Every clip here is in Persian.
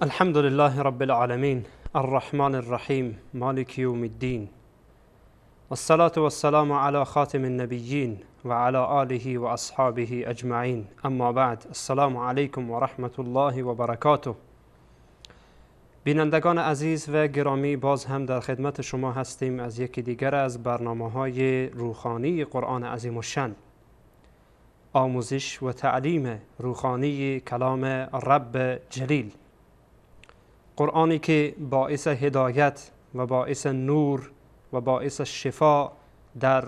الحمد لله رب العالمین، الرحمن الرحیم، مالک یوم الدین، والصلاة والسلام على خاتم النبیین و علی آله و اصحابه اجمعین. اما بعد، السلام علیکم و رحمت الله و برکاته. بینندگان عزیز و گرامی، باز هم در خدمت شما هستیم از یکی دیگر از برنامه‌های روخانی قرآن عظیم الشأن، آموزش و تعلیم روخانی کلام رب جلیل، قرآنی که باعث هدایت و باعث نور و باعث شفا در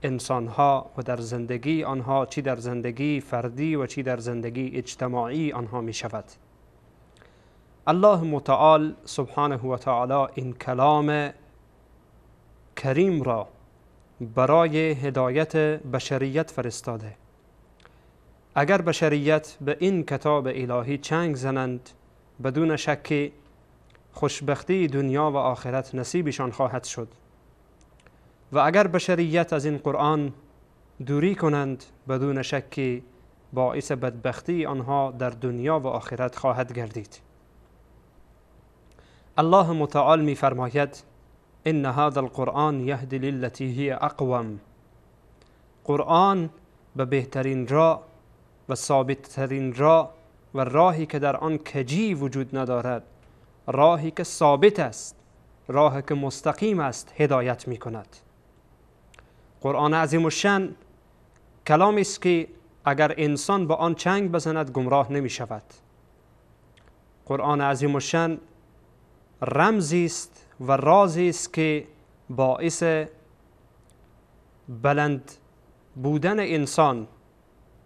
انسانها و در زندگی آنها، چی در زندگی فردی و چی در زندگی اجتماعی آنها می شود. الله متعال سبحانه و تعالی این کلام کریم را برای هدایت بشریت فرستاده. اگر بشریت به این کتاب الهی چنگ زنند، بدون شک خوشبختی دنیا و آخرت نصیبشان خواهد شد. و اگر بشریت از این قرآن دوری کنند، بدون شک باعث بدبختی آنها در دنیا و آخرت خواهد گردید. الله متعال می فرماید: ان هذا القرآن یهدی للتی هی اقوم. قرآن به بهترین راه و ثابت ترین راه و راهی که در آن کجی وجود ندارد، راهی که ثابت است، راهی که مستقیم است، هدایت می کند. قرآن عظیم الشأن کلامی است که اگر انسان با آن چنگ بزند گمراه نمی شود. قرآن عظیم الشأن رمزی است و رازی است که باعث بلند بودن انسان،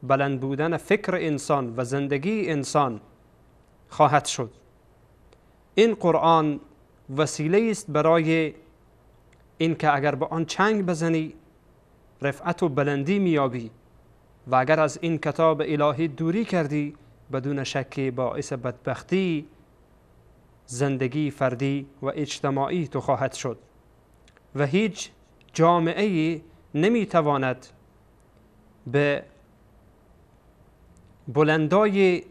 بلند بودن فکر انسان و زندگی انسان خواهد شد. این قرآن وسیله است برای اینکه اگر به آن چنگ بزنی رفعت و بلندی میابی، و اگر از این کتاب الهی دوری کردی بدون شک باعث بدبختی زندگی فردی و اجتماعی تو خواهد شد. و هیچ جامعه‌ای نمیتواند به بلندای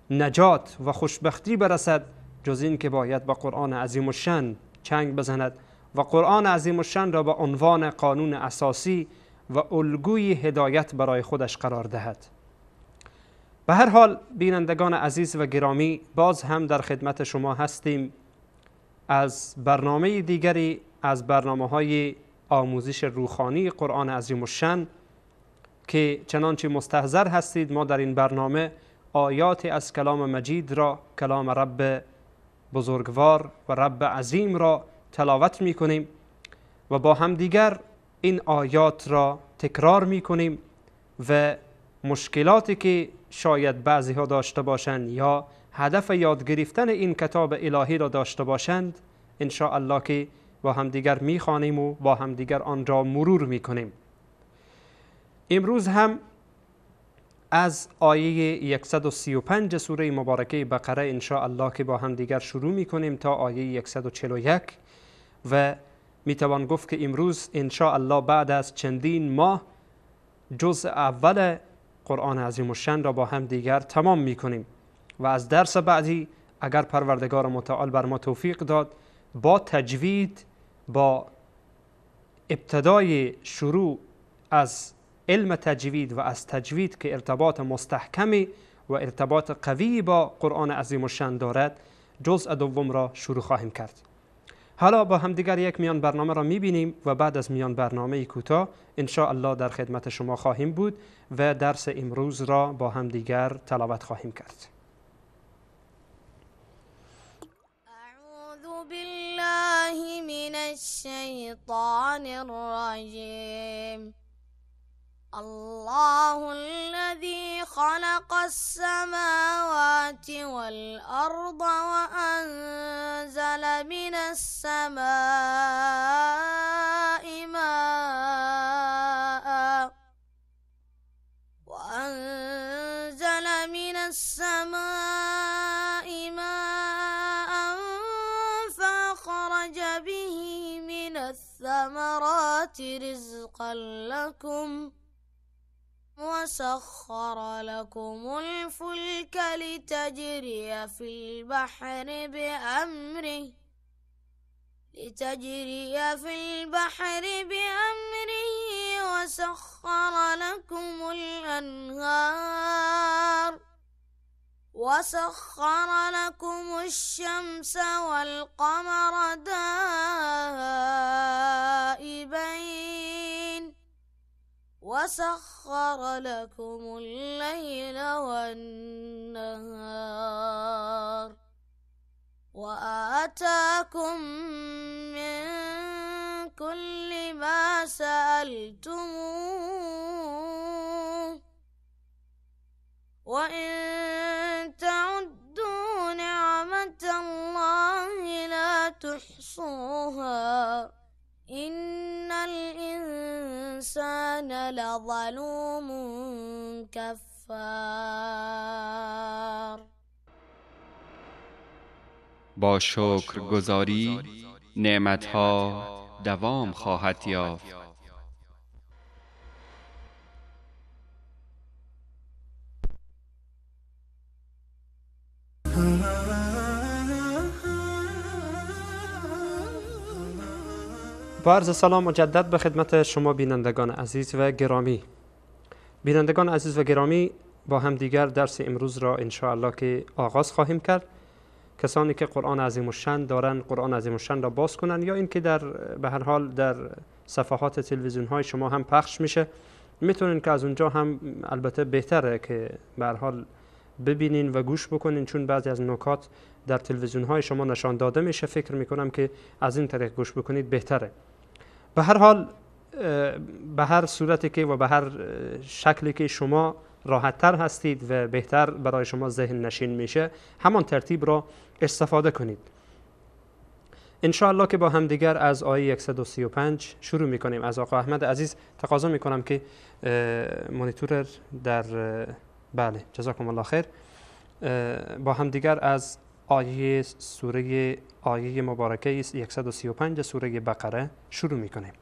نجات و خوشبختی برسد جز این که باید با قرآن عظیم الشأن چنگ بزند و قرآن عظیم الشأن را به عنوان قانون اساسی و الگوی هدایت برای خودش قرار دهد. به هر حال بینندگان عزیز و گرامی، باز هم در خدمت شما هستیم از برنامه دیگری از برنامه‌های آموزش روخانی قرآن عظیم الشأن که چنانچه مستحضر هستید ما در این برنامه آیات از کلام مجید را، کلام رب بزرگوار و رب عظیم را تلاوت می‌کنیم و با همدیگر این آیات را تکرار می‌کنیم و مشکلاتی که شاید بعضی ها داشته باشند یا هدف یاد گرفتن این کتاب الهی را داشته باشند، ان شاء الله که با همدیگر می‌خوانیم و با همدیگر آن را مرور می‌کنیم. امروز هم از آیه 135 سوره مبارکه بقره ان شاء الله که با هم دیگر شروع می‌کنیم تا آیه 141 و میتوان گفت که امروز ان شاء الله بعد از چندین ماه جزء اول قرآن عظیم الشأن را با هم دیگر تمام می‌کنیم و از درس بعدی اگر پروردگار متعال بر ما توفیق داد با تجوید، با ابتدای شروع از علم تجوید و از تجوید که ارتباط مستحکمی و ارتباط قوی با قرآن عظیم الشأن دارد، جزء دوم را شروع خواهیم کرد. حالا با همدیگر یک میان برنامه را میبینیم و بعد از میان برنامه کوتاه ان شاء الله در خدمت شما خواهیم بود و درس امروز را با همدیگر تلاوت خواهیم کرد. اعوذ بالله من الشیطان الرجیم. الله الذي خلق السماوات والأرض وأنزل من السماء ماء وأنزل من السماء ماء فأخرج به من الثمرات رزقا لكم وسخر لكم الفلك لتجري في البحر بأمره وسخر لكم الأنهار وسخر لكم الشمس والقمر دائبين وسخر لكم الليل والنهار وآتاكم من كل ما سألتموه وإن تعدوا نعمة الله لا تحصوها إن الإنسان لظلوم كفار. با شکرگزاری نعمتها دوام خواهد یافت. با عرض سلام مجدد به خدمت شما بینندگان عزیز و گرامی. بینندگان عزیز و گرامی، با هم دیگر درس امروز را انشاءالله که آغاز خواهیم کرد. کسانی که قرآن عظیم الشأن دارن قرآن عظیم الشأن را باز کنن، یا اینکه در به هر حال در صفحات تلویزیون های شما هم پخش میشه، میتونین که از اونجا هم البته بهتره که به هر حال ببینین و گوش بکنین، چون بعضی از نکات در تلویزیون های شما نشان داده میشه. فکر میکنم که از این طریق گوش بکنید بهتره. به هر حال به هر صورتی که و به هر شکلی که شما راحت تر هستید و بهتر برای شما ذهن نشین میشه، همان ترتیب را استفاده کنید. انشاءالله که با هم دیگر از آیه 135 شروع میکنیم. از آقا احمد عزیز تقاضا میکنم که مانیتور در بله، جزاکم الله خیر. با هم دیگر از آیه سوره آیه مبارکه 135 سوره بقره شروع میکنیم.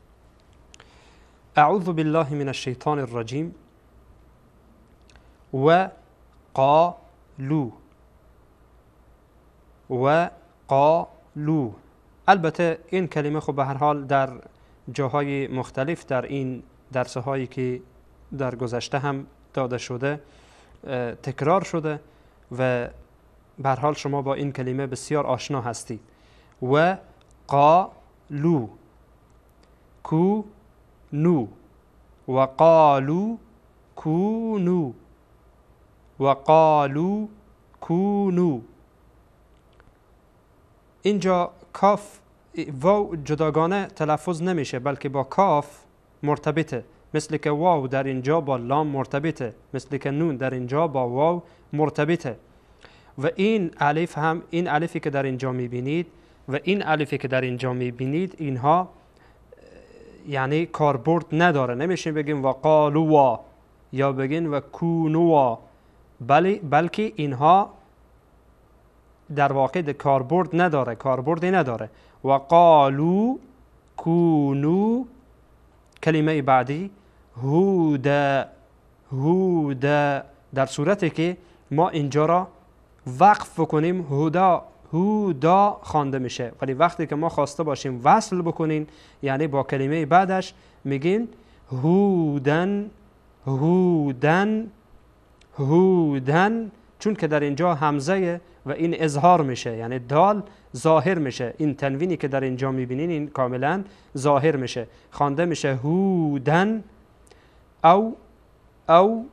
اعوذ بالله من الشیطان الرجیم. و قالو و قالو. البته این کلمه خب به هر حال در جاهای مختلف در این درس هایی که در گذشته هم داده شده تکرار شده و به هر حال شما با این کلمه بسیار آشنا هستید. و قالو کو نو و قالو کونو و قالو کونو. اینجا کاف واو جداگانه تلفظ نمیشه، بلکه با کاف مرتبطه، مثل که واو در اینجا با لام مرتبطه، مثل که نون در اینجا با واو مرتبطه. و این الف هم، این الفی که در اینجا میبینید و این الفی که در اینجا میبینید، اینها یعنی کاربرد نداره. نمیشه بگیم و قالوا یا بگین و کونوا، بلکه اینها در واقع کاربرد نداره، کاربردی نداره. و قالو کونو. کلمه بعدی هودا، هودا، در صورتی که ما اینجا را وقف بکنیم هودا، هودا خوانده میشه، ولی وقتی که ما خواسته باشیم وصل بکنیم، یعنی با کلمه بعدش میگیم هودن، هودن، هودن، چون که در اینجا همزه و این اظهار میشه، یعنی دال ظاهر میشه. این تنوینی که در اینجا میبینین این کاملا ظاهر میشه، خوانده میشه هودن. او او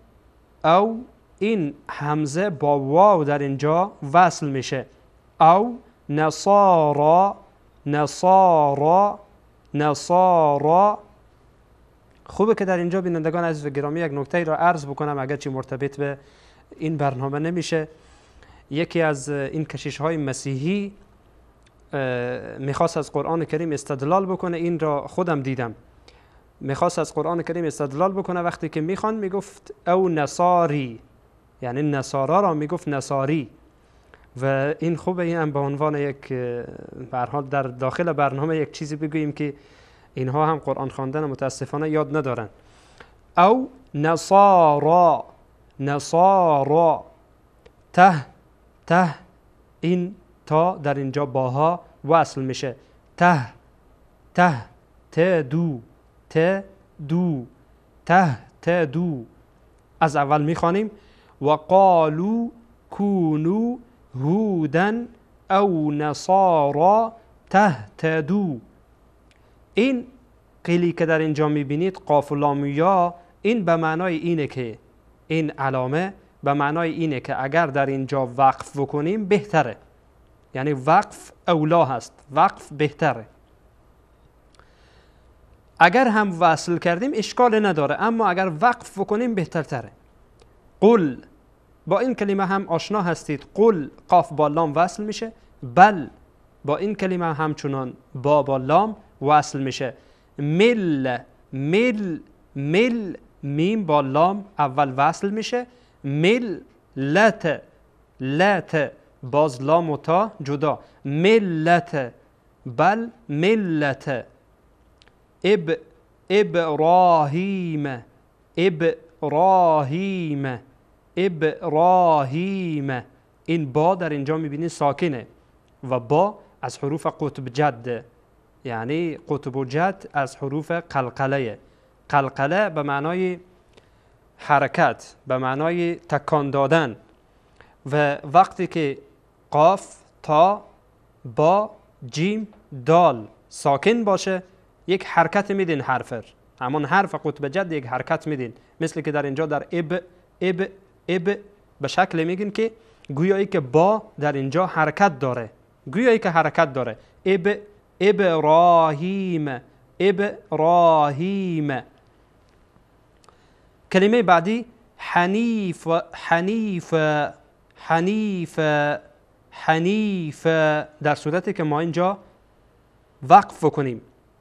او، این همزه با واو در اینجا وصل میشه. او نصارا، نصارا، نصارا. خوبه که در اینجا بینندگان عزیز و گرامی یک نکته را عرض بکنم، اگرچه مرتبط به این برنامه نمیشه. یکی از این کشیش های مسیحی میخواست از قرآن کریم استدلال بکنه، این را خودم دیدم، میخواست از قرآن کریم استدلال بکنه. وقتی که میخوان میگفت او نصاری، یعنی نصارا را میگفت نصاری. و این خوبه، این هم به عنوان یک به هر حال در داخل برنامه یک چیزی بگوییم که اینها هم قرآن خواندن متاسفانه یاد ندارن. او نصارا، نصارا. ته، ته، این تا در اینجا باها وصل میشه. ته، ته، ت دو، ت دو، ته ت دو. از اول میخوانیم. و قالوا كونوا هودا او نصارا تهتدو. این قیلی که در اینجا میبینید قاف و لام و یا، این به معنای اینه که این علامه به معنای اینه که اگر در اینجا وقف بکنیم بهتره، یعنی وقف اولا هست، وقف بهتره. اگر هم وصل کردیم اشکال نداره، اما اگر وقف بکنیم بهترتره. قل، با این کلمه هم آشنا هستید. قل قاف با لام وصل میشه. بل با این کلمه همچنان با لام وصل میشه. مل، مل، مل، میم با لام اول وصل میشه. مل لت، لت باز لام و تا جدا. ملت، بل ملت. اب، ابراهیم، ابراهیم، ابراهیم. این با در اینجا میبینید ساکنه و با از حروف قطب جد، یعنی قطب و جد از حروف قلقله. قلقله به معنای حرکت، به معنای تکان دادن. و وقتی که قاف، تا، با، جیم، دال ساکن باشه یک حرکت میدین حرفر، همون حرف قطب جد یک حرکت میدین، مثل که در اینجا در اب، اب، اب به شکل میگین که گویایی که با در اینجا حرکت داره، گویایی که حرکت داره. اب، ابراهیم، ابراهیم. کلمه بعدی حنیف، حنیف، حنیف، حنیف. در صورتی که ما اینجا وقف کنیم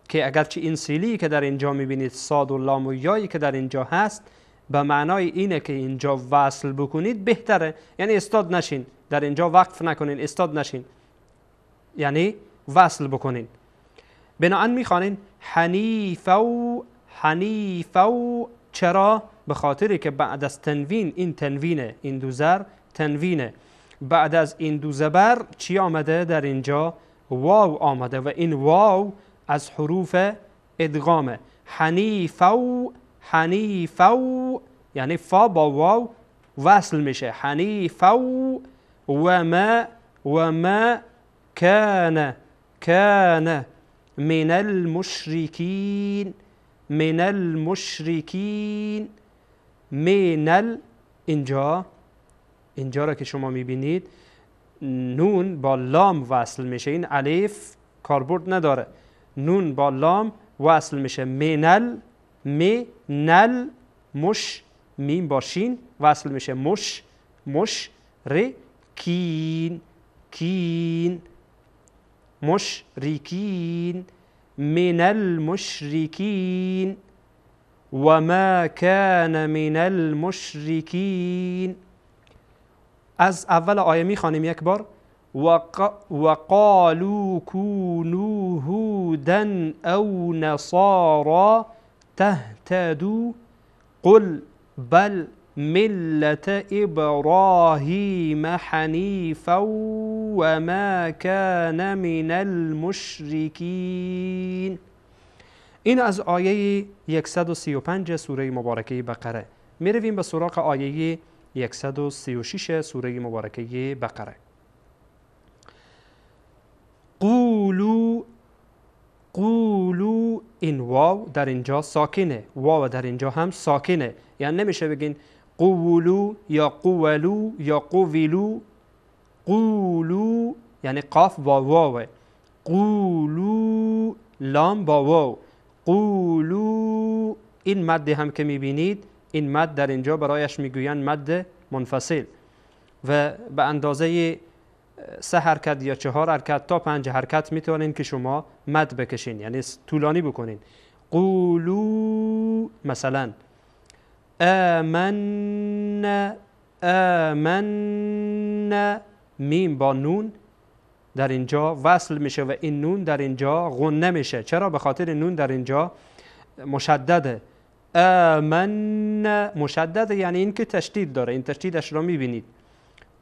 که اگرچه این سیلی که در اینجا میبینید صاد و لام و یایی که در اینجا هست به معنای اینه که اینجا وصل بکنید بهتره، یعنی استاد نشین، در اینجا وقف نکنین، استاد نشین، یعنی وصل بکنین. بناهن میخوانین حنیفو، حنیفو. چرا؟ به خاطری که بعد از تنوین، این تنوینه، این دو زر تنوینه، بعد از این دو زبر چی آمده؟ در اینجا واو آمده و این واو از حروف ادغامه. حنیفو، حنیفو، یعنی فا با واو وصل میشه. حنیفو. و ما، و ما کان، کان من المشرکین، من المشرکین. من ال، اینجا، اینجا را که شما میبینید نون با لام وصل میشه، این الف کاربرد نداره، نون با لام وصل میشه. منل، منل، مش، میم با شین وصل میشه. مش، مش، ر، کین، کین، مشرکین، من المشرکین. و ما کان من المشرکین. از اول آیه میخوانیم یک بار. وقالوا كونوا هودا أو نصارا تهتدوا قل بل ملة إبراهيم حنيفا وما كان من المشركين. این از آیه 135 سوره مبارکه بقره. میرویم به سراغ آیه 136 سوره مبارکه بقره. قولو، قولو، این واو در اینجا ساکنه، واو در اینجا هم ساکنه، یعنی نمیشه بگین قولو یا قولو یا قویلو. قولو یعنی قاف با واو، قولو لام با واو، قولو. این مد هم که میبینید این مد در اینجا برایش میگویند مد منفصل و به اندازه 3 حرکت یا 4 حرکت تا 5 حرکت میتونین که شما مد بکشین، یعنی طولانی بکنین. قولو مثلا آمن، آمن، میم با نون در اینجا وصل میشه و این نون در اینجا غنه میشه. چرا؟ به خاطر نون در اینجا مشدده. آمنا مشدد، یعنی این که تشدید داره، این تشدیدش را میبینید.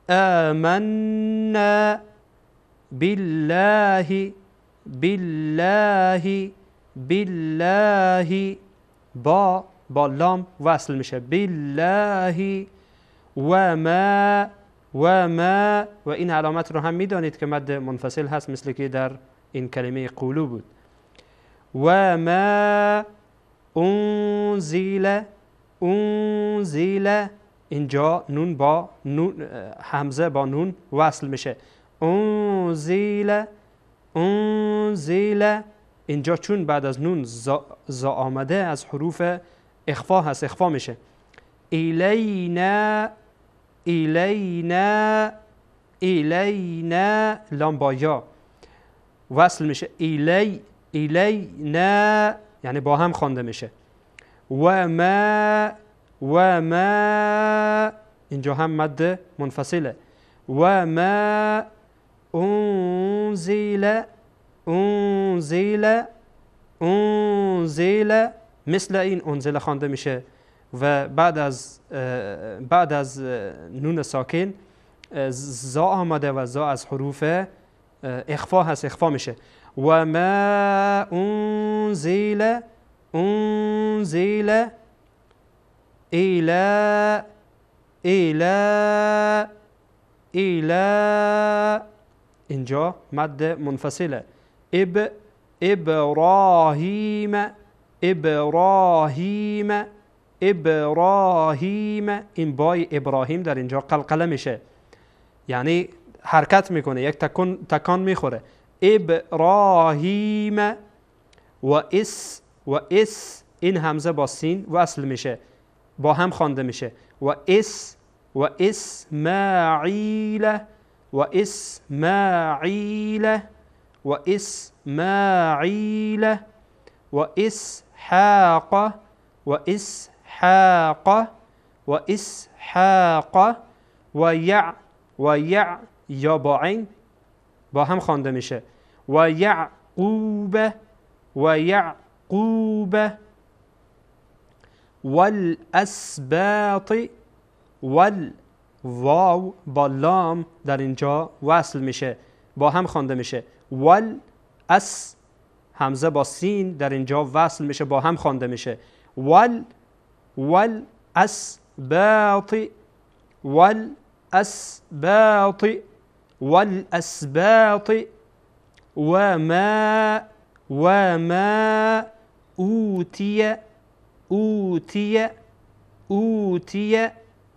آمنا بالله بالله بالله، با لام وصل میشه، بالله و ما و ما، و این علامت رو هم میدانید که مد منفصل هست، مثل که در این کلمه قولو بود. و ما انزل انزل، اینجا نون با نون، همزه با نون وصل میشه، انزل انزل. اینجا چون بعد از نون زا آمده از حروف اخفا هست، اخفا میشه. الینا الینا الینا، لام با یا وصل میشه، الی الینا، یعنی با هم خوانده میشه. و ما و ما، اینجا هم مد منفصله. و ما انزل انزل انزل، مثل این انزل خوانده میشه و بعد از نون ساکن زا آمده و زا از حروف اخفا هست، اخفا میشه. و ما انزل انزل الى الى الى، اینجا مد منفصله. اب ابراهیم ابراهیم ابراهیم، این بای ابراهیم در اینجا قلقله میشه، یعنی حرکت میکنه، یک تکان میخوره. ابراهیم و اس و اس، این همزه با سین وصل میشه، با هم خوانده میشه. و اس و اسماعیل و اسماعیل و اسماعیل و اسحاق و اسحاق و اسحاق و یع و یع، یا با عین با هم خوانده میشه. و یعقوب و یعقوب والاسباط، والواو با لام در اینجا وصل میشه، با هم خوانده میشه. والاس، همزه با سین در اینجا وصل میشه، با هم خوانده میشه. وال والاسباط والاسباط والاسباط وما وما اوتی اوتی اوتی،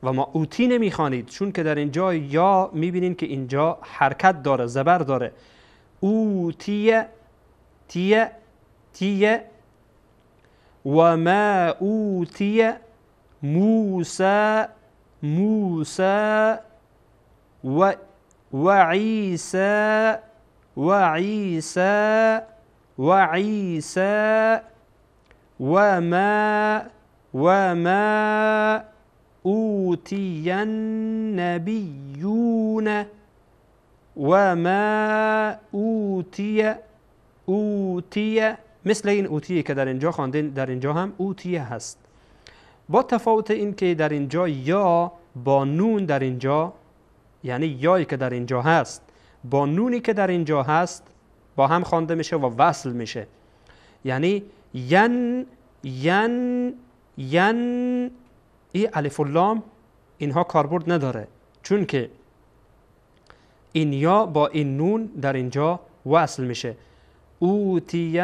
و ما اوتی نمیخوانید چون که در اینجا یا میبینین که اینجا حرکت داره، زبر داره. اوتی تی تی و ما اوتی موسی موسی و عیسی و عیسی و عیسی و ما و ما اوتی النبیون و ما اوتی اوتی، مثل این اوتی که در اینجا خواندین در اینجا هم اوتی هست، با تفاوت این که در اینجا یا با نون در اینجا، یعنی یایی که در اینجا هست با نونی که در اینجا هست با هم خوانده میشه و وصل میشه، یعنی ین ین ین، ای الف و لام اینها کاربرد نداره چون که این یا با این نون در اینجا وصل میشه. اوتی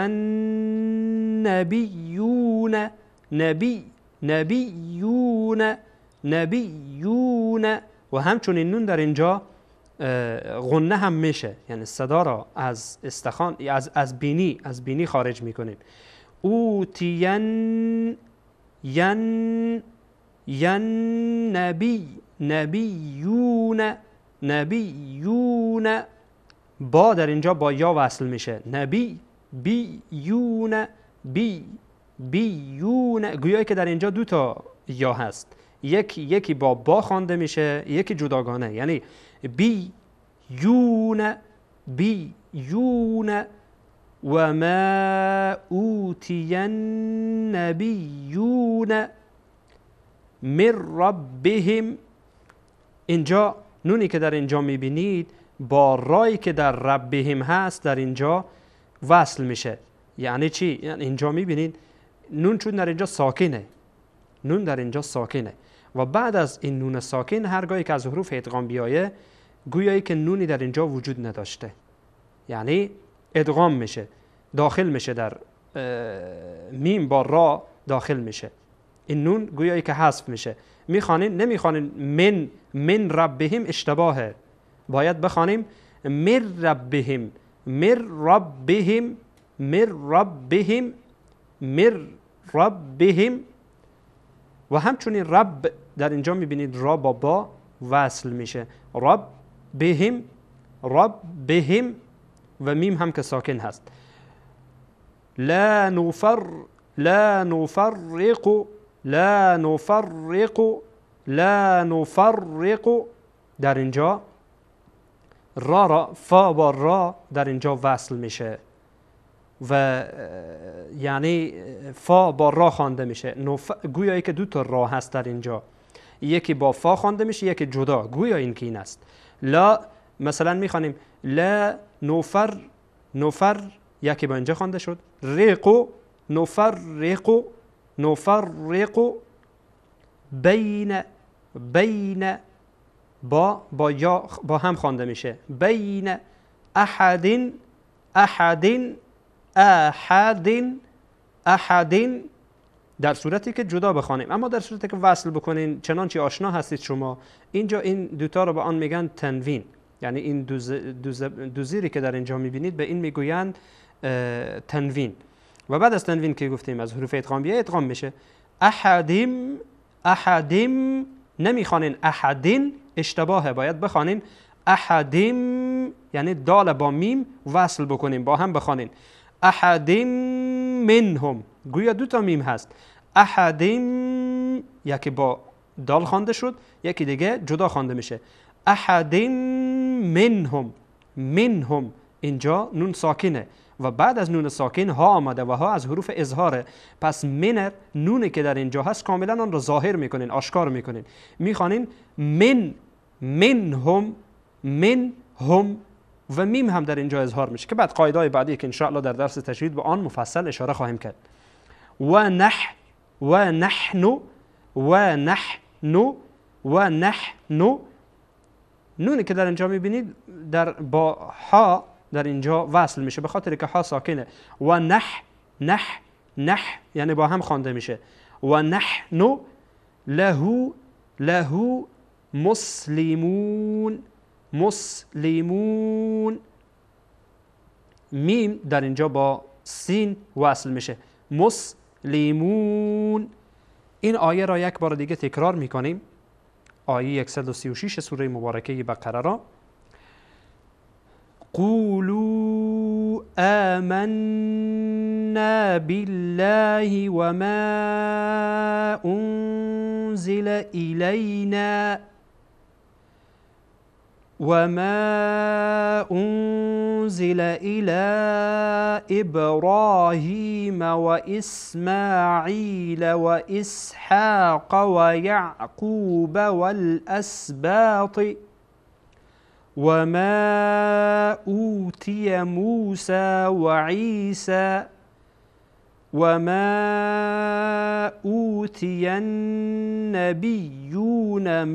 النبیون نبی نبیون نبیون، و همچنین نون در اینجا غنه هم میشه، یعنی صدا را از استخوان از بینی خارج میکنیم. اوتی ین ین نبی نبیون نبیون، با در اینجا با یا وصل میشه، نبی بیون بی بیون، گویا که در اینجا دو تا یا هست، یکی با خوانده میشه، یکی جداگانه، یعنی بی یون بی یون. و ما اوتی النبیون من ربهم. اینجا نونی که در اینجا میبینید با رایی که در ربهم هست در اینجا وصل میشه. یعنی چی؟ یعنی اینجا میبینید نون چون در اینجا ساکنه، نون در اینجا ساکنه و بعد از این نون ساکن هرگاهی که از حروف ادغام بیایه گویایی که نونی در اینجا وجود نداشته، یعنی ادغام میشه، داخل میشه در میم با را داخل میشه، این نون گویایی که حذف میشه. میخوانین نمیخوانین من ربهم اشتباهه، باید بخوانیم من ربهم، من ربهم، من ربهم، من ربهم. و همچنین رب در اینجا میبینید را با با وصل میشه، رب بهم، رب بهم و میم هم که ساکن هست. لا نفر، لا نفرق، لا نفرق، لا نفرق. در اینجا را را فا با را در اینجا وصل میشه و یعنی فا با را خوانده میشه. گویایی که دو تا را هست در اینجا، یکی با فا خوانده میشه یکی جدا، گویا این که این است. لا مثلا میخوانیم لا نفر، نفر یکی با اینجا خوانده شد، رقو، نفرق، نفرق، بین، بین با یا با هم خوانده میشه، بین احد، احد، احد، احد، در صورتی که جدا بخوانیم. اما در صورتی که وصل بکنین، چنانچه آشنا هستید شما، اینجا این دوتا رو به آن میگن تنوین، یعنی این دو زیری که در اینجا میبینید به این میگویند تنوین. و بعد از تنوین که گفتیم از حروف ادغام بیه ادغام میشه. احدیم، احدیم، نمیخوانین احدین، اشتباهه، باید بخوانین احدیم، یعنی دال با میم وصل بکنیم با هم بخوانین احدیم منهم، گویا دو تا میم هست. احدیم یکی با دال خوانده شد، یکی دیگه جدا خوانده میشه. احدیم منهم، منهم، اینجا نون ساکنه و بعد از نون ساکن ها آمده و ها از حروف اظهاره، پس من نونی که در اینجا هست کاملا آن را ظاهر میکنین، آشکار میکنین، میخوانین من، منهم، منهم و میم هم در اینجا اظهار میشه که بعد قاعده های بعدی که انشاءالله در درس تجوید به آن مفصل اشاره خواهیم کرد. و نح، و نحن، و نحن، و نحن، نونی که در اینجا میبینید در با ها در اینجا وصل میشه به خاطر که ها ساکنه. و نح، نح، نح یعنی با هم خوانده میشه. و نحن له، له مسلمون، مسلمون، میم در اینجا با سین وصل میشه، مسلمون. این آیه را یک بار دیگه تکرار میکنیم، آیه 136 سوره مبارکه بقره را. قولوا آمنا بالله وما أنزل إلينا وما أنزل إلى إبراهيم وإسماعيل وإسحاق ويعقوب والأسباط وما أوتي موسى وعيسى وما أوتي النبيون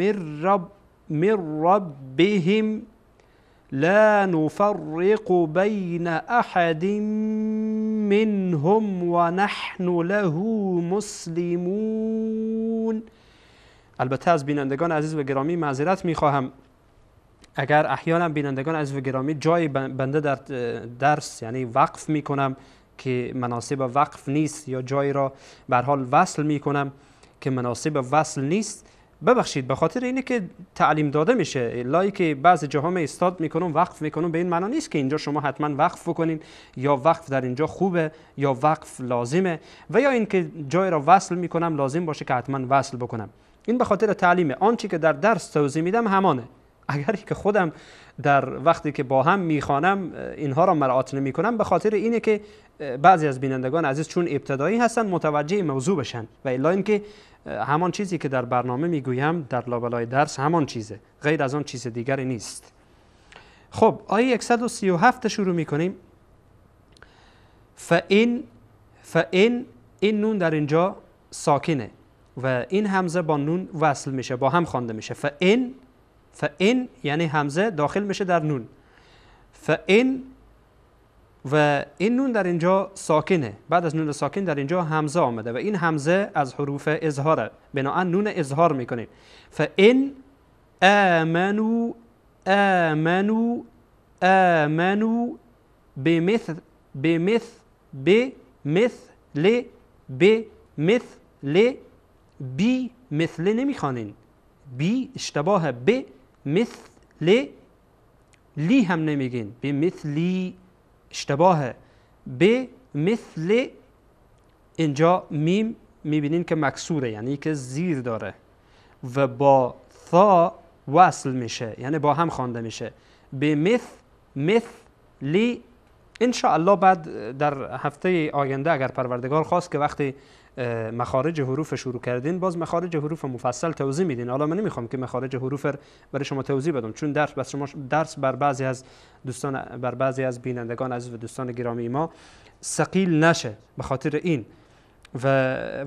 من ربهم لا نفرق بين أحد منهم ونحن له مسلمون. البته از بینندگان عزیز و گرامی معذرت میخواهم اگر احیانا بینندگان عزیز و گرامی جای بنده در درس یعنی وقف میکنم که مناسب وقف نیست، یا جایی را به هر حال وصل میکنم که مناسب وصل نیست، ببخشید، به خاطر اینه که تعلیم داده میشه. لایی که بعضی جاها می استاد میکنم وقف میکنم به این معنا نیست که اینجا شما حتما وقف بکنین یا وقف در اینجا خوبه یا وقف لازمه، و یا اینکه جای را وصل میکنم لازم باشه که حتما وصل بکنم. این به خاطر تعلیمه. آنچه که در درس توضیح میدم همانه، اگر که خودم در وقتی که با هم میخوانم اینها را مراعات نمی کنم، به خاطر اینه که بعضی از بینندگان عزیز چون ابتدایی هستن متوجه موضوع بشن، و الا اینکه همان چیزی که در برنامه میگویم در لابلای درس همان چیزه، غیر از آن چیز دیگری نیست. خب آیه 137 شروع میکنیم. فإن، فإن، این نون در اینجا ساکنه و این همزه با نون وصل میشه، با هم خوانده میشه. فإن، فإن یعنی همزه داخل میشه در نون. فإن و این نون در اینجا ساکنه، بعد از نون ساکن در اینجا همزه آمده و این همزه از حروف اظهاره، بناءً نون اظهار میکنیم. فإن آمنوا، آمنوا، آمنوا بمثل، بمثل، بمثل، بمثل، بی مثل نمیخوانین، بی اشتباه، ب مثل لی هم نمیگین، به مثلی اشتباهه، به مثل. اینجا میم میبینین که مکسوره، یعنی که زیر داره و با ثا وصل میشه، یعنی با هم خوانده میشه. به مثل، مثلی. انشاءالله بعد در هفته آینده اگر پروردگار خواست که وقتی مخارج حروف شروع کردین، باز مخارج حروف مفصل توضیح میدین. حالا من نمیخوام که مخارج حروف برای شما توضیح بدم، چون درس بس شما درس بر بعضی از دوستان، بر بعضی از بینندگان عزیز و دوستان گرامی ما ثقیل نشه، به خاطر این و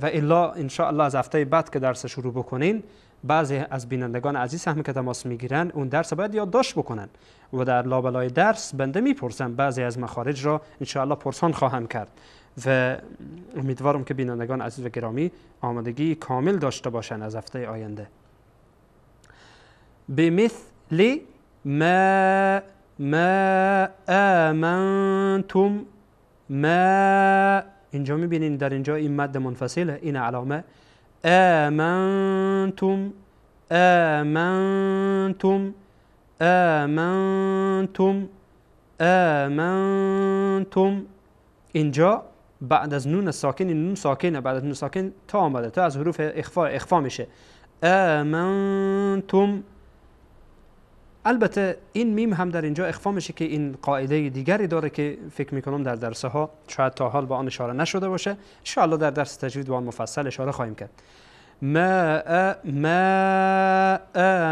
الا انشاءالله از هفته بعد که درس شروع بکنین، بعضی از بینندگان عزیز هم که تماس میگیرن اون درس باید یادداشت بکنن و در لابلای درس بنده میپرسم بعضی از مخارج را انشاءالله پرسان خواهم کرد و امیدوارم که بینندگان عزیز و گرامی آمادگی کامل داشته باشند از هفته آینده. بمثل ما، ما آمنتم، ما، اینجا میبینین در اینجا این مد منفصله، این علامه. آمنتم، آمنتم، آمنتم، آمنتم. اینجا بعد از نون ساکن، این نون ساکنه، بعد از نون ساکن تا آمده، تا از حروف اخفا اخفا میشه. آمنتم. البته این میم هم در اینجا اخفا میشه که این قاعده دیگری داره که فکر میکنم در درس ها شاید تا حال با آن اشاره نشده باشه. انشاءالله در درس تجوید با آن مفصل اشاره خواهیم کرد. ما ما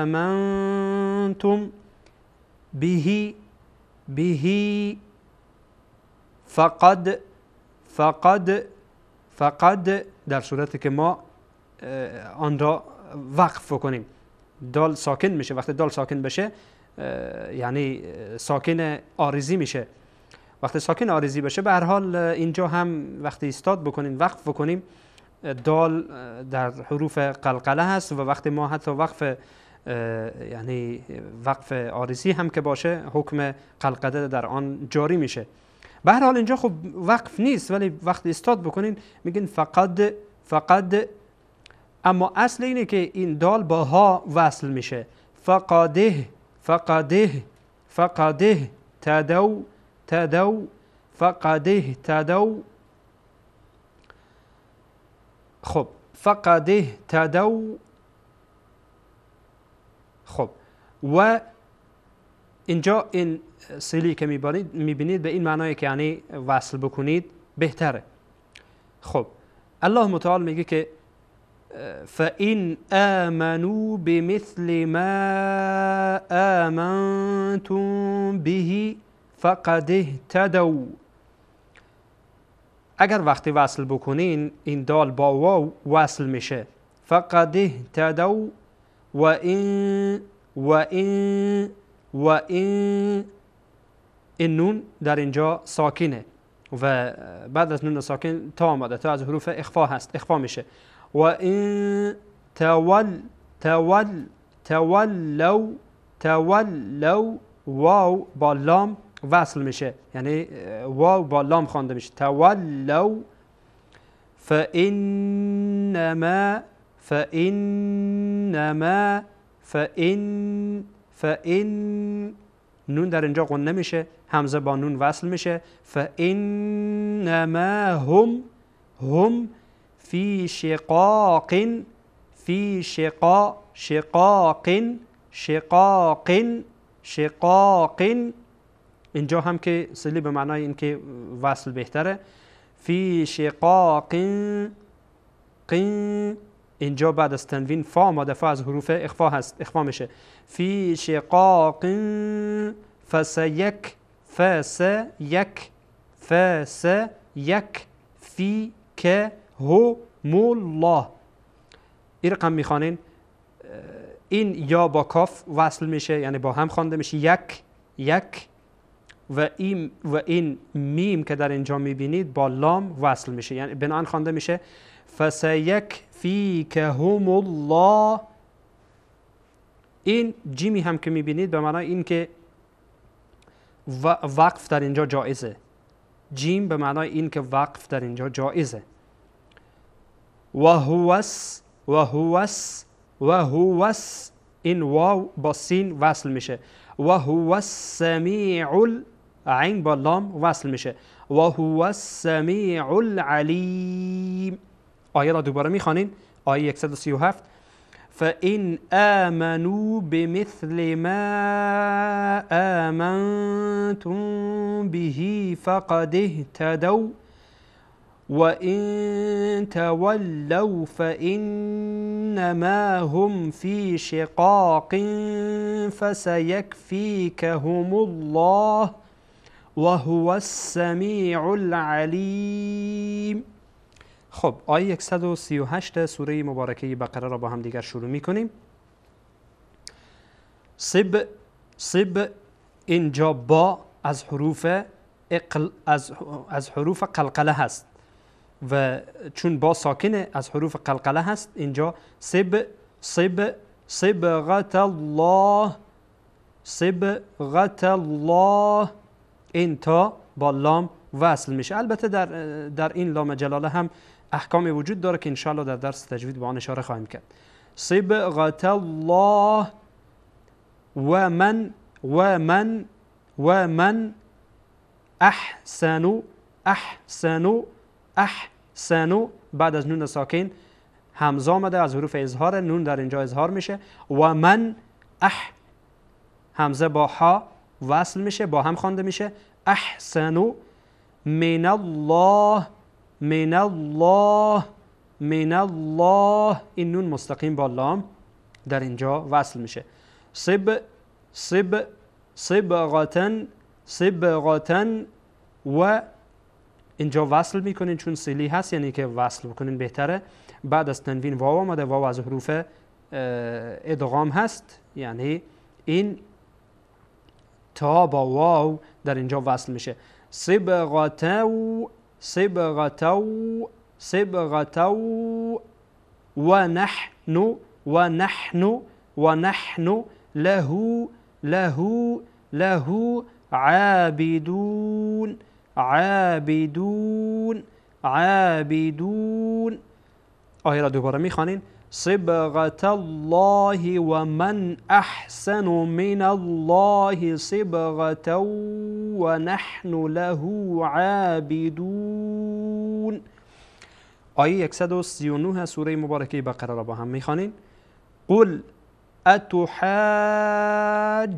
آمنتم به، به فقد، فقد، فقد، در صورتی که ما آن را وقف کنیم دال ساکن میشه. وقتی دال ساکن بشه یعنی ساکن عارضی میشه. وقتی ساکن عارضی بشه به هر حال اینجا هم وقتی ایستاد بکنیم وقف بکنیم دال در حروف قلقله هست و وقتی ما حتی وقف یعنی وقف عارضی هم که باشه حکم قلقله در آن جاری میشه. به هر حال اینجا خب وقف نیست، ولی وقتی ایستاد بکنین میگین فقد، فقد. اما اصل اینه که این دال با ها وصل میشه. فقاده، فقاده، فقاده، تدو، تدو، فقاده، تدو. خب فقاده، تدو. خب و اینجا این سیلی که میبینید به این معنای که یعنی وصل بکنید بهتره. خب الله متعال میگه که فَإِنْ آمَنُوا بِمِثْلِ مَا آمَنْتُمْ بِهِ فَقَدِ اهْتَدَوْا. اگر وقتی وصل بکنین این دال با واو وصل میشه. فَقَدِ اهْتَدَوْا وَإِنْ وَإِنْ وَإِنْ. این نون در اینجا ساکنه و بعد از نون ساکن تا آمده، تا از حروف اخفا هست، اخفا میشه. و این تول تول تولو تولو، واو با لام وصل میشه، یعنی واو با لام خوانده میشه. تولو فإنما فإنما فإن فإن. نون در اینجا غنه میشه، همزه با نون وصل میشه. فإنما هم هم فی شقاق فی شقاق شقاق شقاق. اینجا هم که صله به معنای اینکه وصل بهتره. فی شقاق قین، اینجا بعد از تنوین فا آمده، فا از حروف اخفا هست، اخفا میشه. فی شقاق فسیک فس یک فس یک فی که هو الله. این رقم میخوانین، این یا با کاف وصل میشه، یعنی با هم خوانده میشه، یک یک، و این میم که در اینجا میبینید با لام وصل میشه، یعنی بناهن خوانده میشه فسیکفیکهم الله. این جیمی هم که میبینید به معنای این که وقف در اینجا جایزه، جیم به معنای این که وقف در اینجا جایزه. و هوس و هوس و هوس، این واو با سین وصل میشه. و هو السمیع، عین با لام وصل میشه. و هو السمیع العلیم. آیه را دوباره میخوانین، آیه 137. فإن آمنوا بمثل ما آمنتم به فقد اهتدوا وإن تولوا فإنما هم في شقاق فسيكفيكهم الله وهو السمیع العلیم. خب آیه 138 سوره مبارکه بقره را با هم دیگر شروع میکنیم. صب صب، اینجا با از حروف از حروف قلقله هست و چون با ساکنه از حروف قلقله هست، اینجا صب صب صبغة الله صبغة الله، این تا با لام وصل میشه. البته در این لام جلاله هم احکامی وجود داره که انشاءالله در درس تجوید به آن اشاره خواهیم کرد. صبغة الله و من و من و من احسن احسن احسن، بعد از نون ساکن همزه آمده از حروف اظهار، نون در اینجا اظهار میشه. و من اح، همزه با ها وصل میشه، با هم خوانده میشه. احسن من الله من الله من الله، این نون مستقیم با لام در اینجا وصل میشه. صب صب صبغة صبغة، و اینجا وصل میکنین چون سیلی هست، یعنی که وصل بکنین بهتره. بعد از تنوین واو آمده، واو از حروف ادغام هست، یعنی این تا با واو در اینجا وصل میشه. صبغة صبغة صبغة و نحن و نحن و نحن له له له عابدون عابدون عابدون. آیه را دوباره میخوانین. صبغة الله و من احسن من الله صبغة و نحن له عابدون. آیه 139 سوره مبارکه بقره را با هم میخوانین. قل اتحاج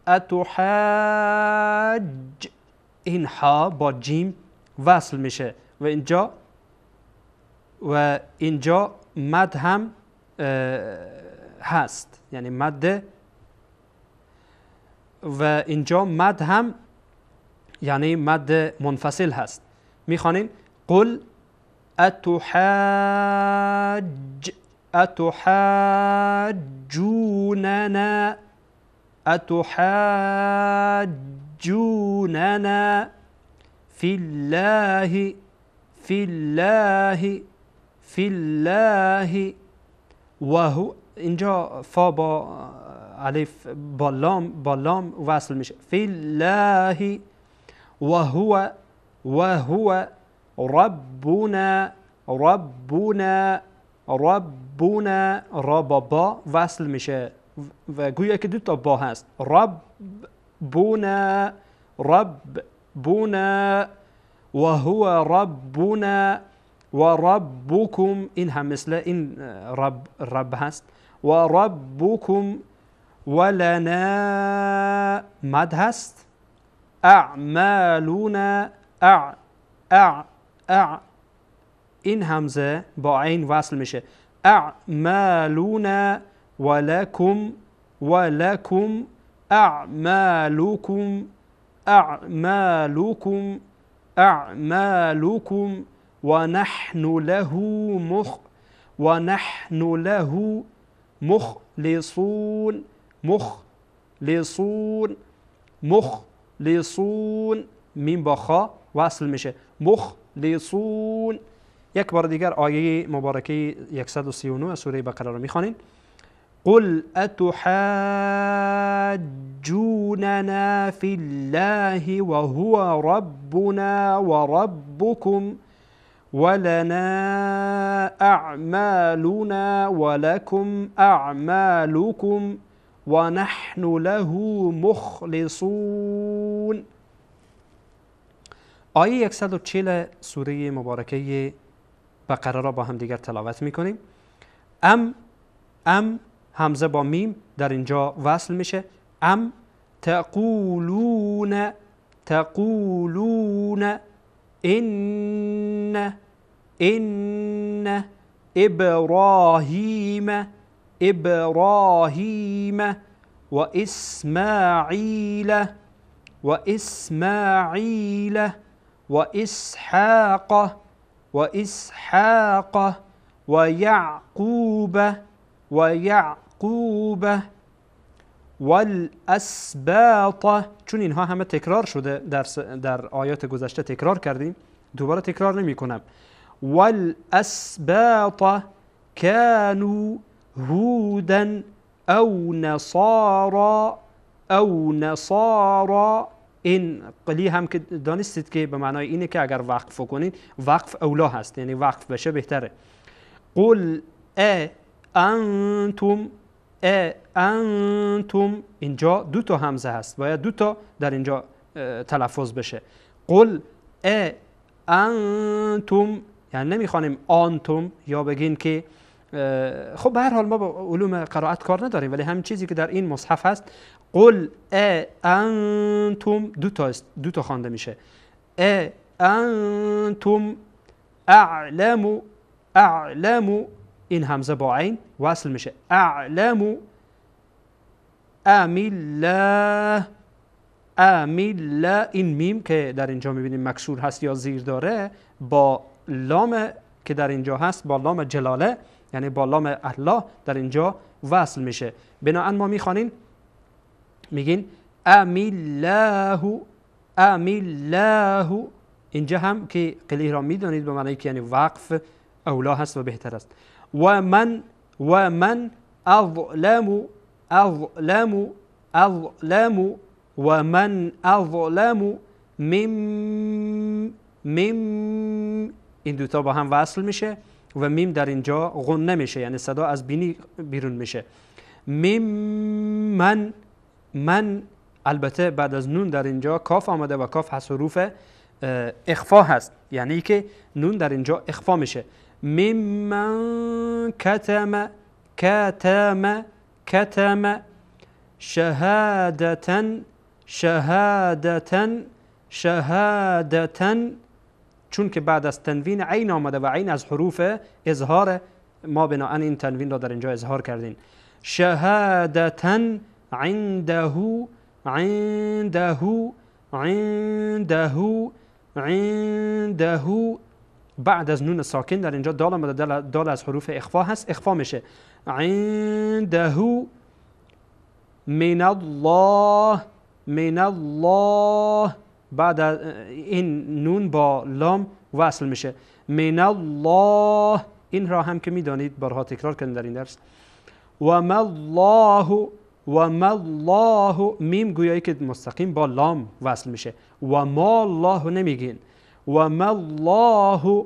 اتحاج، این ها با جیم وصل میشه و اینجا مد هم هست، یعنی مد، و اینجا مد هم یعنی مد منفصل هست. میخوانین قل اتحاج اتحاجوننا اتحاجوننا فی الله فی الله فی الله و هو، اینجا فا با الف با لام وصل میشه. فی الله و هو و هو ربنا ربنا ربنا، را با با وصل میشه و گویا که دو تا با هست. ربنا ربنا و هو ربنا و ربکم، این هم مثل این رب رب هست. و ربکم ولنا مد هست، اعمالنا اع اع اع، این همزه با عین وصل میشه، اعمالنا ولکم ولکم اعمالکم اعمالکم اعمالکم ونحن له مخ ونحن له مخلصون مخلصون مخلصون، میم با خا وصل میشه، مخلصون. یک بار دیگر آیه مبارکه 139 سوره بقره رو میخوانیم. قل أتحاجوننا في الله وهو ربنا وربكم ولنا أعمالنا ولكم أعمالكم ونحن له مخلصون. آیه 140 سوره مبارکه بقره را با هم دیگر تلاوت میکنیم. ام ام همزه با میم در اینجا وصل میشه، ام تقولون تقولون ان ان ابراهیم ابراهیم و اسماعیل و اسماعیل و اسحاق و اسحاق و یعقوب و یعقوب والاسباط. چون اینها همه تکرار شده در آیات گذشته تکرار کردیم، دوباره تکرار نمی کنم. والاسباط كانوا هودا او نصارا او نصارا. این قلی هم که دانستید که به معنای اینه که اگر وقف کنید وقف اولا هست، یعنی وقف بشه بهتره. قل ا انتم ا انتم، اینجا دو تا همزه هست، باید دو تا در اینجا تلفظ بشه. قل ا انتم، یعنی نمیخوانیم آنتم یا بگین که خب به هر حال ما با علوم قرائت کار نداریم، ولی همین چیزی که در این مصحف هست. قل ا انتم دو تا است، دو تا خوانده میشه. ا انتم اعلم اعلم، این همزه با عین وصل میشه، اعلم ام الله ام الله، این میم که در اینجا میبینیم مکسور هست یا زیر داره با لام که در اینجا هست، با لام جلاله یعنی با لام الله در اینجا وصل میشه. بنابراین ما میخوانیم میگین ام الله ام الله، اینجا هم که قلیه را میدانید به معنی که یعنی وقف اولا هست و بهتر است. و من و من اظلم اظلم اظلم و من اظلم میم میم، این دوتا با هم وصل میشه و میم در اینجا غنه میشه، یعنی صدا از بینی بیرون میشه. میم من من، البته بعد از نون در اینجا کاف آمده و کاف هست حروف اخفا هست، یعنی که نون در اینجا اخفا میشه. میم من کتم کتم کتم شهادتا شهادتا شهادتا، چون که بعد از تنوین عین آمده و عین از حروف اظهار، ما بناءً این تنوین را در اینجا اظهار کردیم. شهادتا عنده عنده عنده عنده، بعد از نون ساکن در اینجا دال آمده، دال از حروف اخفا هست، اخفا میشه. عنده من الله من الله، بعد این نون با لام وصل میشه. من الله، این را هم که میدانید بارها تکرار کردیم در این درس. و ما الله و ما الله، میم گویایی که مستقیم با لام وصل میشه، و ما الله نمیگین. و ما الله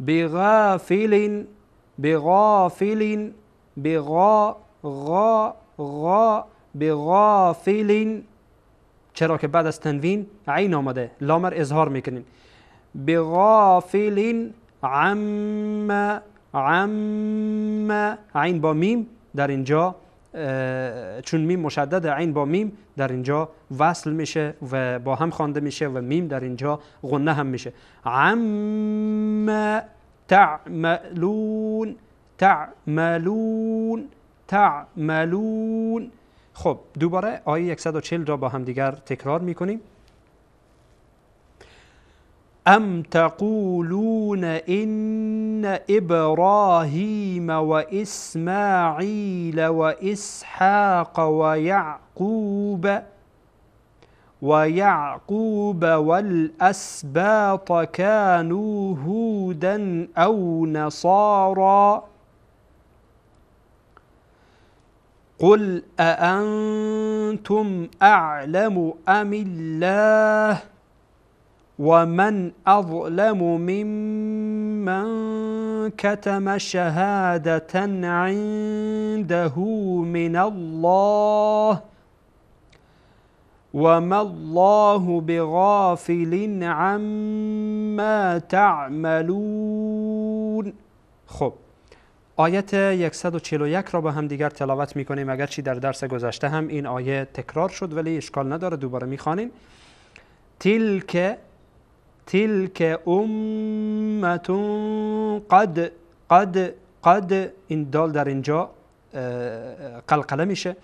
بغافل بغافل بغا غا غا بغافل، چرا که بعد از تنوین عین آمده، لام را اظهار میکنین. بغافل عم عم، عین با میم در اینجا چون میم مشدد، عین با میم در اینجا وصل میشه و با هم خوانده میشه و میم در اینجا غنه هم میشه. عما تعملون، تعملون، تعملون. خب دوباره آیه 140 را با هم دیگر تکرار میکنیم. ام تقولون ان ابراهیم و اسماعیل و اسحاق و یعقوب والاسباط كانوا هودا او نصارا قل أأنتم أعلم أم الله ومن أظلم ممن كتم شهادة عنده من الله وما الله بغافل عما تعملون. خب آیت 141 را با هم دیگر تلاوت میکنیم. اگرچه در درس گذشته هم این آیه تکرار شد ولی اشکال نداره، دوباره میخوانیم. تلک تلک امة قد قد قد، این دال در اینجا قلقله میشه.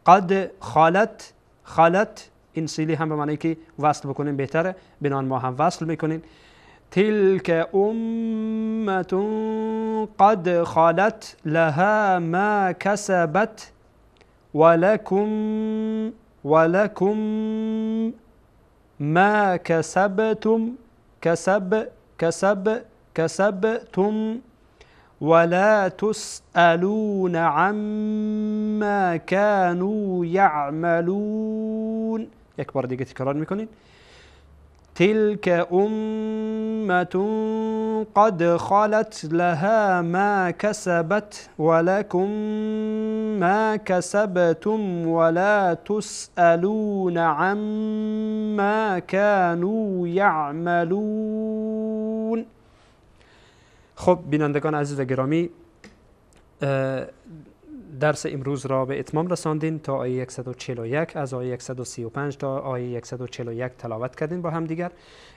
قد خالت خالت، این سیلی هم به معنی که وصل بکنیم بهتره، بنان ما هم وصل میکنیم. تلك أمة قد خلت لها ما كسبت ولكم ما كسبتم كسب كسب كسبتم ولا تسألون عما كانوا يعملون. یک بار دیگه تکرار میکنین. تلك أمة قد خلت لها ما كسبت ولكم ما كسبتم ولا تسألون عما كانوا يعملون. خب بینندگان عزیز و گرامی، درس امروز را به اتمام رساندیم. تا آیه 141، از آیه 135 تا آیه 141 تلاوت کردیم با هم دیگر.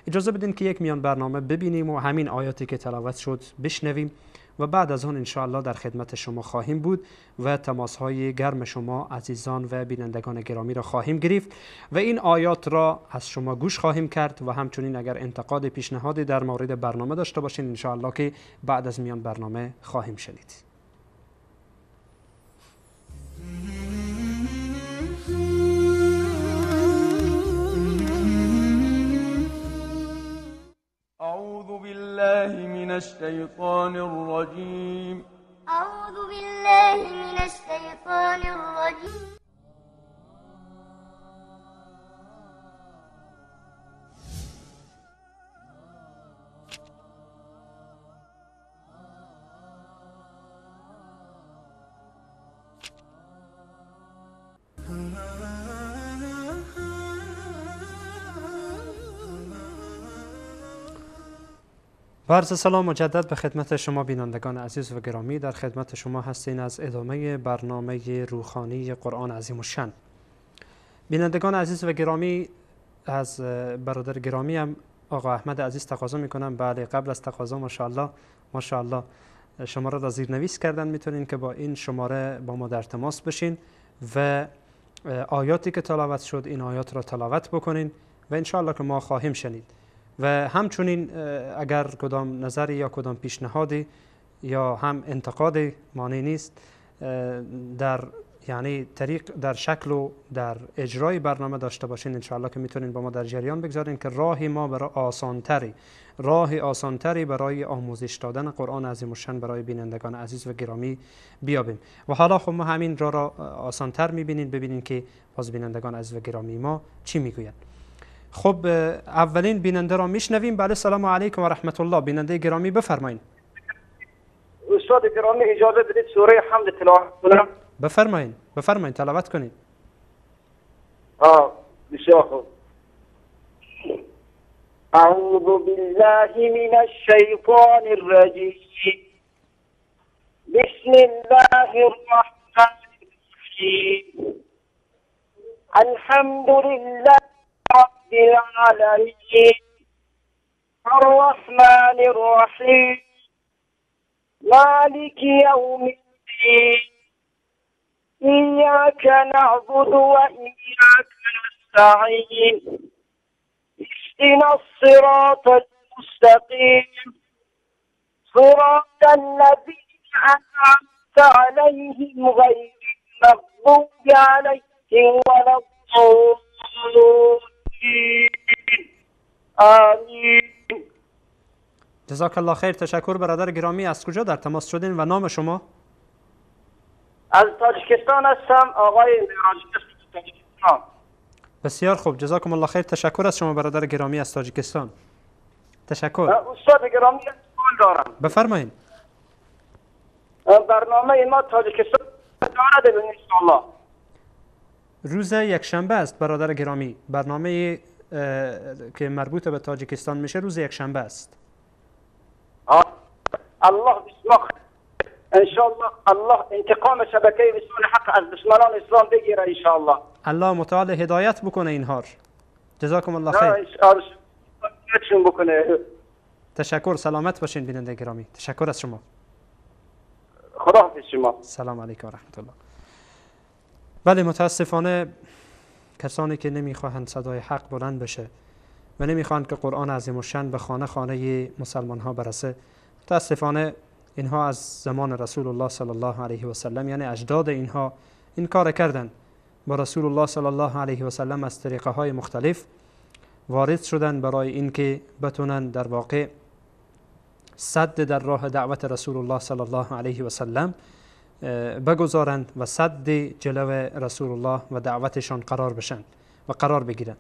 اجازه بدین که یک میان برنامه ببینیم و همین آیاتی که تلاوت شد بشنویم و بعد از آن انشاءالله در خدمت شما خواهیم بود و تماس‌های گرم شما عزیزان و بینندگان گرامی را خواهیم گرفت و این آیات را از شما گوش خواهیم کرد و همچنین اگر انتقاد پیشنهادی در مورد برنامه داشته باشین انشاءالله که بعد از میان برنامه خواهیم شنید. أعوذ بالله من الشيطان الرجيم. أعوذ بالله من الشيطان الرجيم. با عرض سلام مجدد به خدمت شما بینندگان عزیز و گرامی، در خدمت شما هستین از ادامه برنامه روخانی قرآن عظیم الشأن. بینندگان عزیز و گرامی، از برادر گرامی هم آقا احمد عزیز تقاضا میکنم. بله، قبل از تقاضا ماشاءالله ماشاءالله شماره را زیرنویس کردن، میتونین که با این شماره با ما در تماس بشین و آیاتی که تلاوت شد این آیات را تلاوت بکنین و انشاءالله که ما خواهیم شنید. و همچنین اگر کدام نظری یا کدام پیشنهادی یا هم انتقادی مانع نیست در یعنی طریق در شکل و در اجرای برنامه داشته باشین، انشاءالله که میتونین با ما در جریان بگذارین که راه ما برای آسانتری، راه آسانتری برای آموزش دادن قرآن عظیم الشأن برای بینندگان عزیز و گرامی بیابیم. و حالا خب ما همین راه را آسانتر میبینین، ببینین که باز بینندگان عزیز و گرامی ما چی میگویند. خب اولین بیننده را میشنویم. بله، سلام علیکم و رحمت الله. بیننده گرامی بفرمایید. استاد گرامی اجازه بدید سوره حمد تلاوت کنم؟ بفرمایید، بفرمایید، تلاوت کنید. بسیار خوب. اعوذ بالله من الشیطان الرجیم. بسم الله الرحمن الحكيم. الحمد لله رب العالمين الرحمن الرحيم مالك يوم الدين إياك نعبد وإياك نستعين اهدنا الصراط المستقيم صراط الذين أنعمت عليهم غير المغضوب عليهم ولا الضالين. آمین. جزاک الله خیر. تشکر برادر گرامی. از کجا در تماس شدین و نام شما؟ از تاجیکستان هستم، آقای معراج تاجیکستان. بسیار خوب، جزاکم الله خیر. تشکر از شما برادر گرامی از تاجیکستان. تشکر. استاد گرامی سوال دارم. بفرمایید. برنامه ما تاجیکستان دارد ان شاء الله. روز یکشنبه است برادر گرامی. برنامه که مربوط به تاجیکستان میشه روز یکشنبه است. الله بسمخ ان شاء الله الله انتقام شبکه وصال حق از دشمنان اسلام بگیره ان شاء الله. الله متعال هدایت بکنه اینها. جزاکم الله خیر. بکنه. تشکر. سلامت باشین بیننده گرامی. تشکر از شما. خدا حافظ شما. سلام علیکم و رحمت الله. بله، متاسفانه کسانی که نمیخواهند صدای حق بلند بشه و نمیخواهند که قرآن عظیم الشأن به خانه خانه مسلمان ها برسه، متاسفانه اینها از زمان رسول الله صلی الله علیه و سلم، یعنی اجداد اینها این کار کردن، با رسول الله صلی الله علیه و سلم از طریقه های مختلف وارد شدن برای اینکه بتونن در واقع سد در راه دعوت رسول الله صلی الله علیه و سلم بگذارند و سد جلو رسول الله و دعوتشان قرار بشن و قرار بگیرن.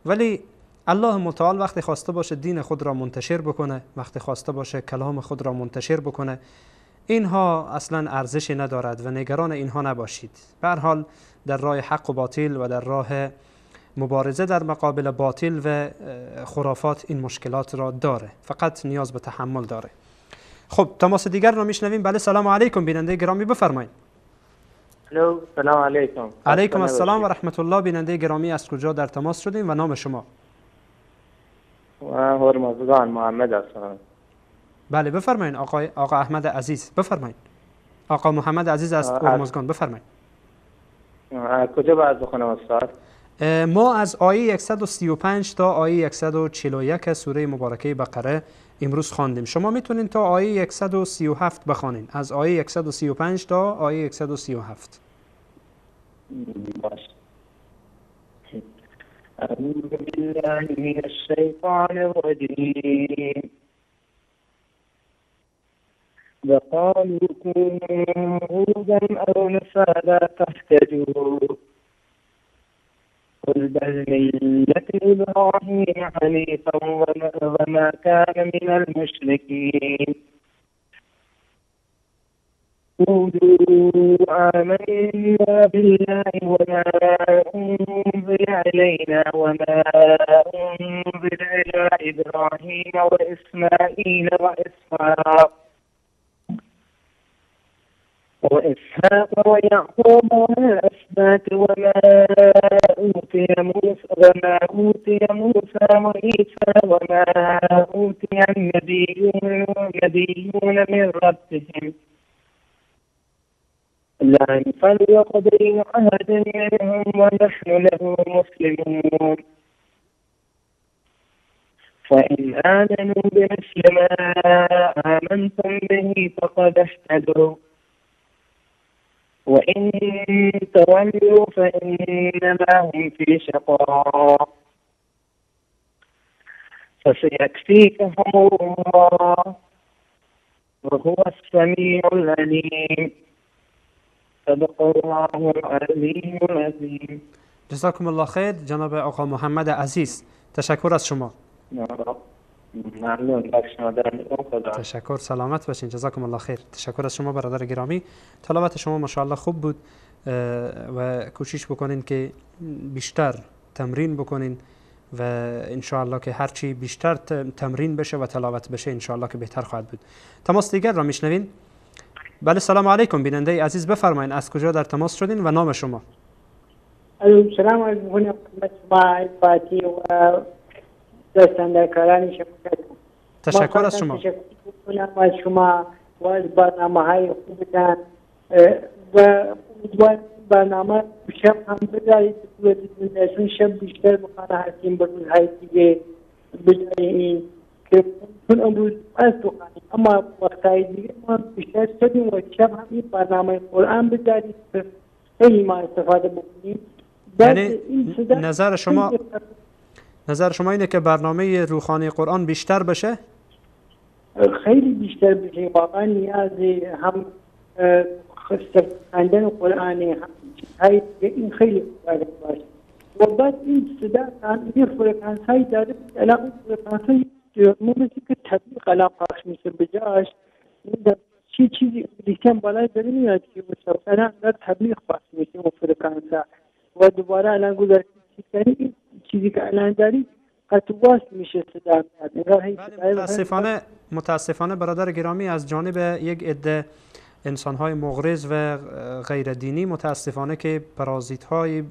ولی الله متعال وقتی خواسته باشه دین خود را منتشر بکنه، وقتی خواسته باشه کلام خود را منتشر بکنه، اینها اصلا ارزشی ندارد و نگران اینها نباشید. به هر حال در راه حق و باطل و در راه مبارزه در مقابل باطل و خرافات این مشکلات را داره، فقط نیاز به تحمل داره. خب تماس دیگر را میشنویم. بله، سلام علیکم بیننده گرامی، بفرمایید. الو، سلام علیکم. علیکم السلام و رحمت الله. بیننده گرامی از کجا در تماس شدیم و نام شما؟ هرمزگان، محمد هستم. بله بفرمایید آقا احمد عزیز، بفرمایید. آقا محمد عزیز از هرمزگان، بفرمایید. کجا باید بخونم استاد؟ ما از آیه 135 تا آیه 141 سوره مبارکه بقره امروز خواندیم. شما میتونین تا آیه 137 بخوانین. از آیه 135 تا آیه 137. باش. اعوذ بالله من الشیطان الرجیم. وقالوا كونوا هودا او نصارى تهتدوا قل بل ملة إبراهيم حنيفا وما كان من المشركين. قولوا آمنا بالله وما أنزل إلينا وما أنزل إلى إبراهيم وإسماعيل وإسحاق ويعقوب والأسباط وما أوتي موسى وعيسى وما أوتي النبيون من ربهم لا نفرق بين أحد منهم ونحن له مسلمون. فإن آمنوا بمثل ما آمنتم به فقد اهتدوا وإن تولوا فإنما هم في شقاق فسيكفيكهم الله وهو السميع العليم. صدق الله العلي العظیم. جزاکم الله خیر جناب آقا محمد عزیز، تشکر از شما. ممنون. تشکر، سلامت باشین. جزاکم الله خیر. تشکر از شما برادر گرامی. تلاوت شما ماشاءالله خوب بود و کوشش بکنین که بیشتر تمرین بکنین و انشاءالله که هرچی بیشتر تمرین بشه و تلاوت بشه انشاءالله که بهتر خواهد بود. تماس دیگر را میشنوین. بله سلام علیکم بیننده عزیز، بفرمایید از کجا در تماس شدین و نام شما؟ السلام علیکم خدمت شما فاتی و دستاندرکاران شبکه. تشکر از شما. تشکر از شما و از برنامه های خوبتان و امیدوارم برنامه شب هم بذارید، چون شب بیشتر بخانه هستیم به روزهای دیگه بجای این که چون امروز از تو خانه، اما وقتهای دیگه ما بیشتر شدیم و شب هم این برنامه قرآن بذارید خیلی ما استفاده بکنیم. یعنی نظر شما اینه که برنامه روخانه قرآن بیشتر بشه؟ خیلی بیشتر بشه، واقعا نیاز هم خواندن قرآن هم چیزهای این خیلی باشه. و بعد این صدا یه فرکانس هایی داره، الان فرکانس های مثل که تبلیغ الان پخش میشه بجاش چی چیزی انگلیسی هم بالای داره میاد که مثلا تبلیغ پخش میشه اون فرکانس ها و دوباره الان گذاشته این چیزی که الان داری قطع وصل میشه صدا میاد. متاسفانه برادر گرامی از جانب یک عده انسان‌های مغرض و غیر دینی متاسفانه که پرازیت‌های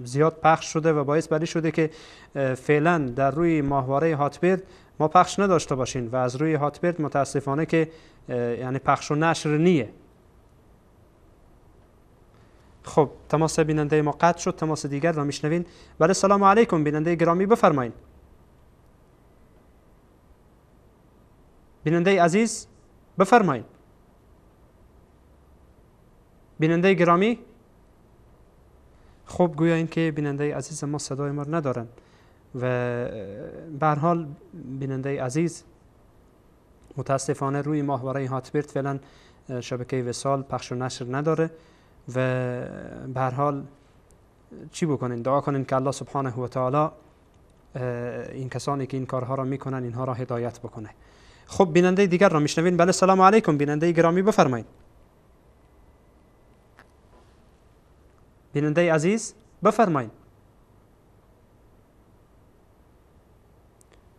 زیاد پخش شده و باعث بری شده که فعلا در روی ماهواره هاتبرد ما پخش نداشته باشین و از روی هاتبرد متاسفانه که یعنی پخش و نشر نیه. خب تماس بیننده ما قطع شد، تماس دیگر را میشنوین. بله سلام علیکم بیننده گرامی، بفرمایید. بیننده عزیز بفرمایید. بیننده گرامی، خب گویا این که بیننده عزیز ما صدای ما ندارن و به هر حال بیننده عزیز متاسفانه روی ماهواره هاتبرد فعلا شبکه وصال پخش و نشر نداره و به هر حال چی بکنین؟ دعا کنین که الله سبحانه و تعالی این کسانی که این کارها را میکنن اینها را هدایت بکنه. خب بیننده دیگر را میشنوین. بله سلام علیکم بیننده گرامی، بفرمایید. بیننده عزیز بفرمایید.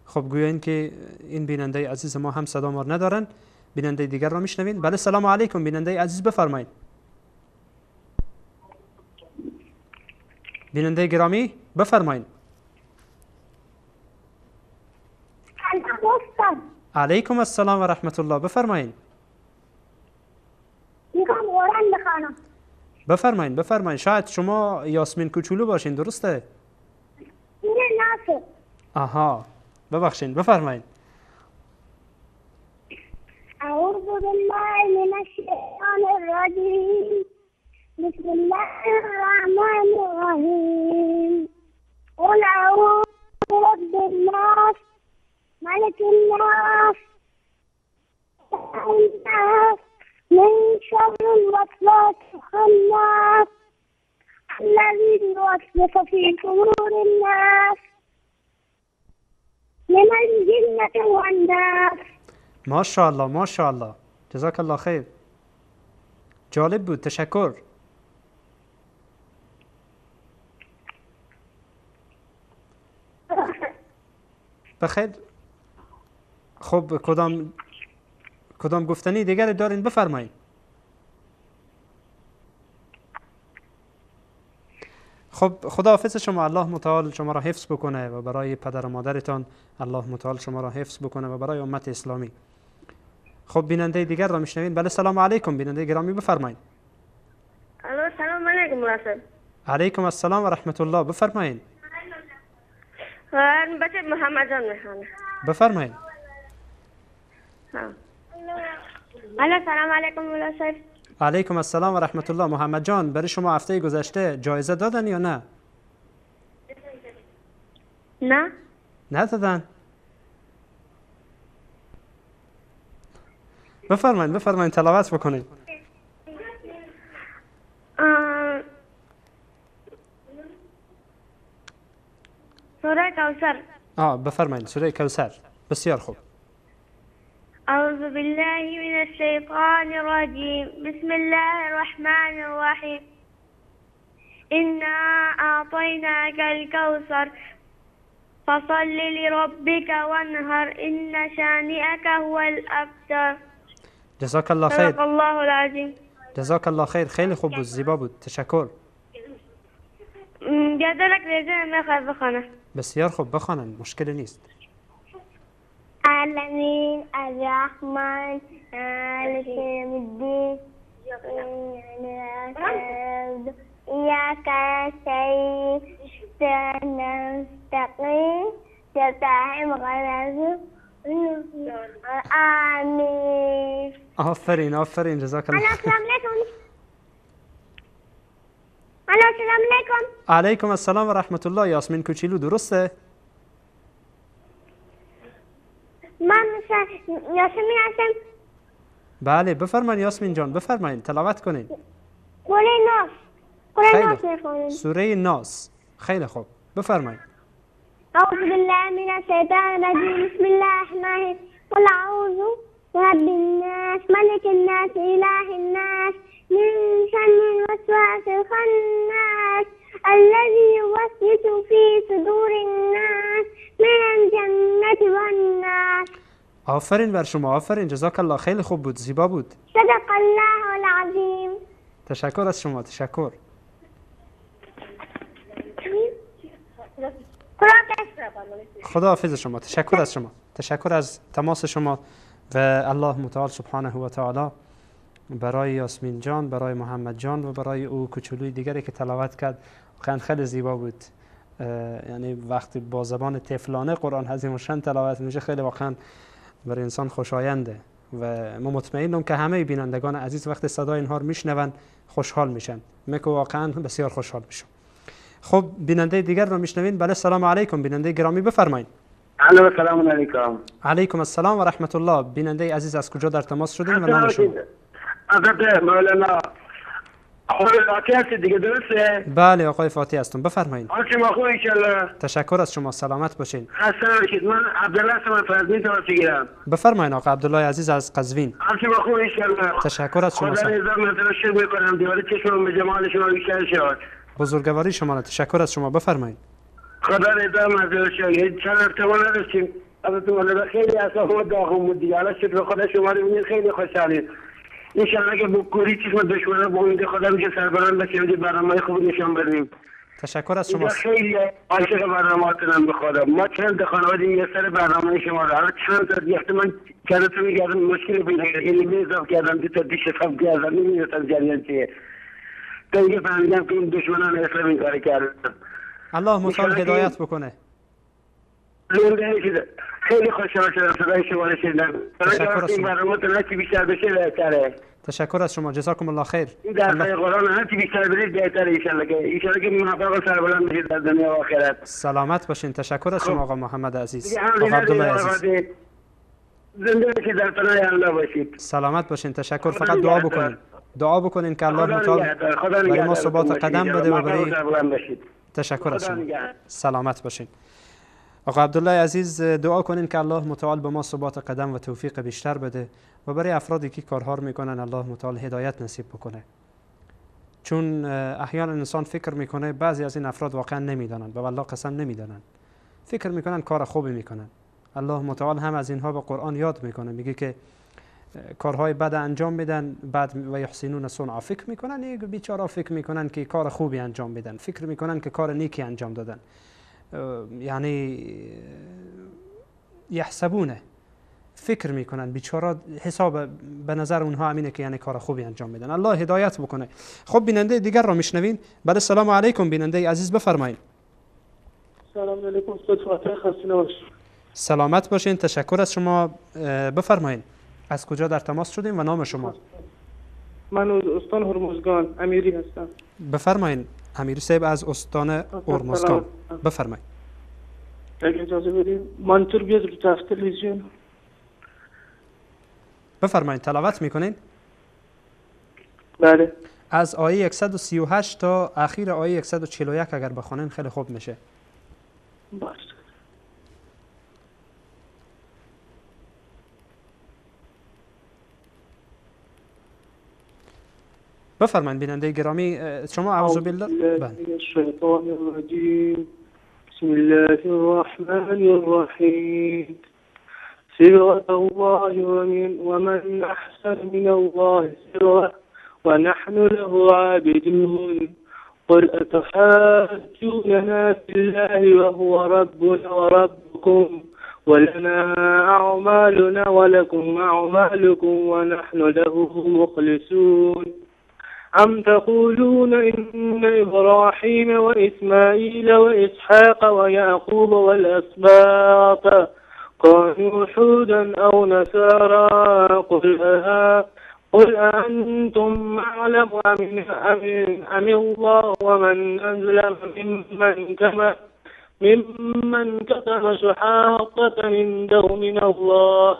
خب گویا این که این بیننده عزیز ما هم صدا ما ندارن. بیننده دیگر را میشنوین. بله سلام علیکم بیننده عزیز، بفرمایید. بیننده گرامی بفرمایید. علیکم السلام و رحمت الله، بفرمایید. میخوام قرآن بخوانم. بفرمایید بفرمایید. شاید شما یاسمین کوچولو باشین، درسته؟ نه ناصر. آها ببخشین، بفرمایید. اعوذ بالله من الشیطان الرجیم، بسم الله الرحمن الرحیم، قل اعوذ برب الناس، ملك الناس، الناس، من شر الوسواس الخناس، الذي يوسوس في صدور الناس، من الجنة والناس. ما شاء الله ما شاء الله، جزاک الله خیر. جالب بود، تشکر. بخیر. خب کدام گفتنی دیگر دارین؟ بفرمایید. خب خداحافظ شما، الله متعال شما را حفظ بکنه و برای پدر و مادرتان الله متعال شما را حفظ بکنه و برای امت اسلامی. خب بیننده دیگر را میشنوین. بله سلام علیکم بیننده گرامی، بفرمایید. الو سلام علیکم راسل. علیکم السلام و رحمت الله، بفرمایید. من بچه محمد جان میخوانم. بفرمایید. الو سلام علیکم راسل. علیکم السلام و رحمت الله. محمد جان برای شما هفته گذشته جایزه دادن یا نه؟ نه ندادن. بفرمایید بفرمایید تلاوت بکنید. سوره کوثر. بفرمایید سوره کوثر. بسیار خوب. أعوذ بالله من الشيطان الرجيم، بسم الله الرحمن الرحيم، إنا أعطيناك الكوثر فصل لربك وانهر إن شانئك هو الأبتر. جزاک الله خیر. صدق الله العظیم. جزاک الله خیر. خیلی خوب بود، زیبا بود، تشکر. بیادرک ریزه میخواد بخوانه. بسیار خوب، بخوانن، مشکلی نیست. العالمین الرحمن مالک یوم الدین ایاک نستعین نستقیم صراط آمین. آفرین آفرین، جزاک الله. السلام علیکم. السلام علیکم. علیکم السلام و رحمت الله. یاسمین کوچیلو درسته؟ من یاسمین هستم. بله بفرمایید یاسمین جان، بفرمایید تلاوت کنید. قول ناس. قول ناس میخونیم. سوره ناس. خیلی خوب، بفرمایید. اعوذ بالله من الشیطان الرجیم. بسم الله الرحمن الرحیم. قل اعوذ برب الناس ملک الناس اله الناس من شر الوسواس الخناس الذي يوسوس في صدور الناس من الجنة والناس. آفرین بر شما، آفرین، جزاک الله. خیلی خوب بود، زیبا بود. صدق الله العظیم. تشکر از شما، تشکر. خدا حافظ شما. تشکر از شما، تشکر از تماس شما. و الله متعال سبحانه و تعالی برای یاسمین جان، برای محمد جان و برای او کوچولوی دیگری که تلاوت کرد، واقعا خیلی زیبا بود. یعنی وقتی با زبان طفلانه قرآن عظیم الشان تلاوت میشه، خیلی واقعا برای انسان خوشاینده و ما مطمئنم که همه بینندگان عزیز وقتی صدای اینها رو میشنون خوشحال میشن. من که واقعا بسیار خوشحال میشم. خب بیننده دیگر رو میشنوین. بله سلام علیکم بیننده گرامی، بفرمایید. الو سلام علیکم. علیکم السلام و رحمت الله. بیننده عزیز از کجا در تماس شدین و نام شما؟ حضرت مولانا آقای فاطی هستید دیگه، درسته؟ بله آقای فاطی هستم، بفرمایید. حال شما خوب انشالله؟ تشکر از شما، سلامت باشین. خسته نباشید. من عبدالله هستم از قزوین تماس میگیرم. بفرمایید آقا عبدالله عزیز از قزوین. حال شما خوب انشالله؟ تشکر از شما. خدا رضا من شکر میکنم، دیوار چشمم به جمال شما بیشتر شد. بزرگواری شما را، تشکر از شما، بفرمایید. خدا رضا من شکر. چند هفته ما نداشتیم حضرت مولانا، خیلی اعصاب داغون بود دیگه. حالا شکر خدا شما رو می‌بینید خیلی خوشحالیم. انشاءالله که با کوری چشم دشمنا با امید خدا میشه سربلند باشیم، برنامه خوب نشان بدیم. تشکر از شما. خیلی عاشق برنامه‌هاتونم به خدا. ما چند خانواده یه سر برنامه شما رو، حالا چند تا دیگه من کارتون می‌کردم مشکل پیدا کرد، یعنی اضافه کردم دو تا دیش حساب کردم، نمی‌دونستم جریان چیه. تا اینکه فهمیدم که این دشمنان اسلام این کار کردن. الله متعال هدایت بکنه. خیلی خوشحال شدم صدای شما رو شنیدم. تشکر از شما. برنامه‌تون هرچی بیشتر بشه بهتره. تشکر از شما، جزاکم الله خیر. این درس‌های قرآن هرچی بیشتر برید بهتره انشالله، که انشالله که موفق و سربلند بشید در دنیا و آخرت. سلامت باشین. تشکر از شما آقا محمد عزیز، آقا عبدالله عزیز. زنده باشید، در پناه الله باشید. سلامت باشین، تشکر. فقط دعا بکنین، دعا بکنین که الله متعال برای ما ثبات قدم بده و برای تشکر از شما. سلامت باشین. آقا عبدالله عزیز، دعا کنین که الله متعال به ما ثبات قدم و توفیق بیشتر بده و برای افرادی که کارها رو میکنن الله متعال هدایت نصیب بکنه. چون احیانا انسان فکر میکنه بعضی از این افراد واقعا نمیدانند، به والله قسم نمیدانند، فکر میکنن کار خوبی میکنن. الله متعال هم از اینها به قرآن یاد میکنه، میگه که کارهای بد انجام میدن بعد و یحسنون صنعا، فکر میکنن یک بیچاره فکر میکنن که کار خوبی انجام میدن، فکر میکنن که کار نیکی انجام دادن، یعنی یحسبونه، فکر میکنن بیچاره، حساب به نظر اونها همینه که یعنی کار خوبی انجام میدن. الله هدایت بکنه. خب بیننده دیگر را میشنوین. بله سلام علیکم بیننده عزیز، بفرمایید. سلام علیکم استاد فاطمه، خسته نباشید. سلامت باشین، تشکر از شما. بفرمایید از کجا در تماس شدیم و نام شما؟ من از استان هرمزگان امیری هستم. بفرمایید امیری صاحب از استان هرمزگان، بفرمایید. اگه اجازه بدید مانیتور بیاد رو طرف تلویزیون. بفرمایید تلاوت میکنین؟ بله. از آیه 138 تا اخیر آیه 141 اگر بخونین خیلی خوب میشه. باشه. بفرمایید بیننده گرامی، شما اعوذ بالله من الشیطان الرجیم، بسم الله الرحمن الرحیم، صبغة الله ومن أحسن من الله صبغة ونحن له عابدون. قل أتحاجوننا في الله وهو ربنا وربكم ولنا أعمالنا ولكم أعمالكم ونحن له مخلصون. أم تقولون إن إبراهيم وإسماعيل وإسحاق ويعقوب والأسباط كانوا هودا أو نصارى؟ قل أأنتم أعلم أم الله؟ ومن أظلم ممن كتم شحاطة عنده من الله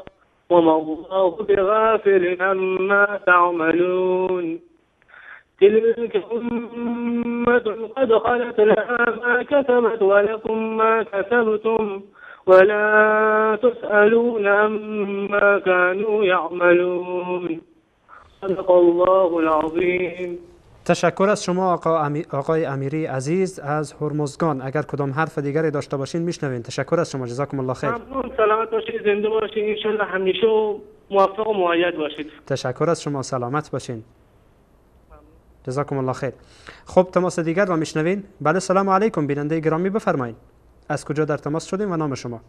وما الله بغافل عما تعملون. تلك أمة قد خلت لها ما كسبت ولكم ما كسبتم ولا تسألون عما كانوا يعملون. صدق الله العظیم. تشکر از شما آقای امیری عزیز از هرمزگان. اگر کدام حرف دیگری داشته باشین میشنوین. تشکر از شما، جزاکم الله خیر. ممنون، سلامت باشید، زنده باشید، ان شاء الله همیشه موفق و مؤید باشید. تشکر از شما، سلامت باشین، جزاکم الله خیر. خب تماس دیگر را میشنوین. بله، سلام علیکم بیننده گرامی، بفرمایید از کجا در تماس شدیم و نام شما؟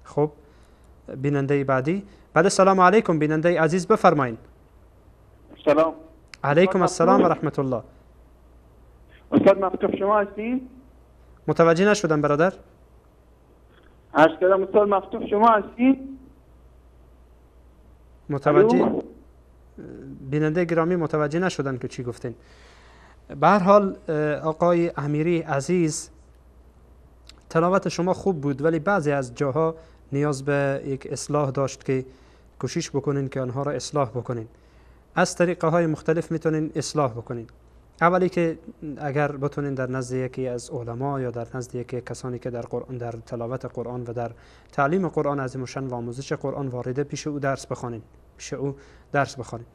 خب بیننده بعدی. بله، سلام علیکم بیننده عزیز، بفرمایید. سلام علیکم السلام و رحمت الله. استاد مفتوح شما هستین؟ متوجه نشدم برادر. عرض کردم استاد مفتوح شما هستین؟ متوجه بیننده گرامی متوجه نشدن که چی گفتین. به هر حال آقای امیری عزیز، تلاوت شما خوب بود ولی بعضی از جاها نیاز به یک اصلاح داشت که کوشش بکنین که آنها را اصلاح بکنین. از طریقه های مختلف میتونین اصلاح بکنین. اولی که اگر بتونین در نزد یکی از علما یا در نزد یکی کسانی که در قرآن، در تلاوت قرآن و در تعلیم قرآن عظیم الشان و آموزش قرآن وارده، پیش او درس بخوانین، پیش او درس بخوانین.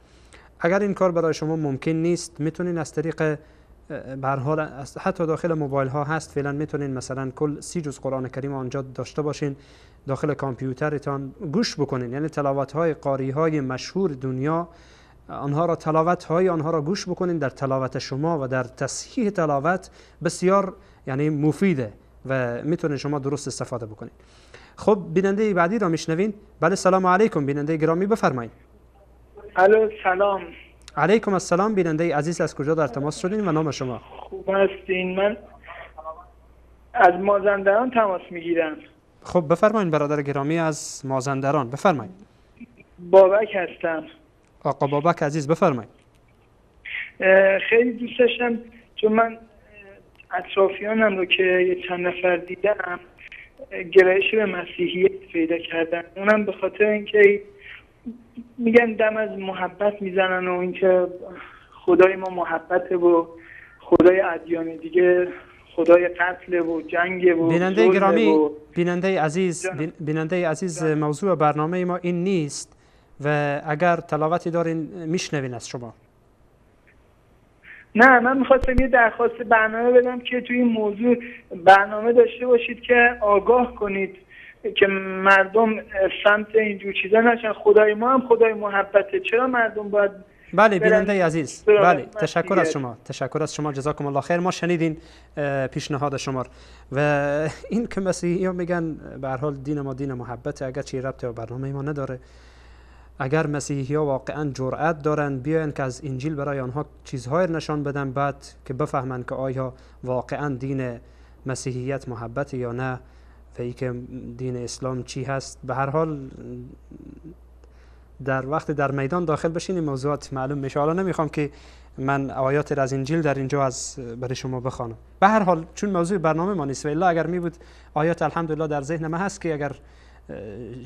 اگر این کار برای شما ممکن نیست، میتونین از طریق به هر حال حتی داخل موبایل ها هست فعلا، میتونین مثلا کل 30 جز قرآن کریم آنجا داشته باشین، داخل کامپیوترتان گوش بکنین، یعنی تلاوت های قاری های مشهور دنیا، آنها را تلاوت های آنها را گوش بکنین. در تلاوت شما و در تصحیح تلاوت بسیار یعنی مفیده و میتونین شما درست استفاده بکنین. خب بیننده بعدی را میشنوین. بله، سلام علیکم بیننده گرامی، بفرمایید. الو، سلام علیکم السلام بیننده عزیز، از کجا در تماس شدین و نام شما؟ خوب هستین؟ من از مازندران تماس میگیرم. خب بفرمایید برادر گرامی از مازندران، بفرمایید. بابک هستم. آقا بابک عزیز بفرمایید. خیلی دوست داشتم، چون من اطرافیانم رو که یه چند نفر دیدم گرایش به مسیحیت پیدا کردن، اونم به خاطر اینکه میگن دم از محبت میزنن و اینکه خدای ما محبته و خدای ادیان دیگه خدای قتل و جنگ و بیننده گرامی، بیننده عزیز، بیننده عزیز، موضوع برنامه ما این نیست و اگر تلاوتی دارین میشنوین از شما. نه، من میخواستم یه درخواست برنامه بدم که توی این موضوع برنامه داشته باشید که آگاه کنید که مردم سمت اینجور چیزا نشن. خدای ما هم خدای محبته، چرا مردم باید؟ بله بیننده عزیز، بله تشکر از شما، تشکر از شما، جزاکم الله خیر. ما شنیدین پیشنهاد شما و این که مسیحی ها میگن به هر حال دین ما دین محبته، اگر چی ربطی به برنامه ما نداره. اگر مسیحی ها واقعا جرأت دارن بیاین که از انجیل برای آنها چیزهای نشان بدن، بعد که بفهمن که آیا واقعا دین مسیحیت محبت یا نه و ای که دین اسلام چی هست. به هر حال در وقت در میدان داخل بشین این موضوعات معلوم میشه. حالا نمیخوام که من آیات از انجیل در اینجا از برای شما بخوانم. به هر حال چون موضوع برنامه ما نیست و الا اگر می بود آیات الحمدلله در ذهن ما هست که اگر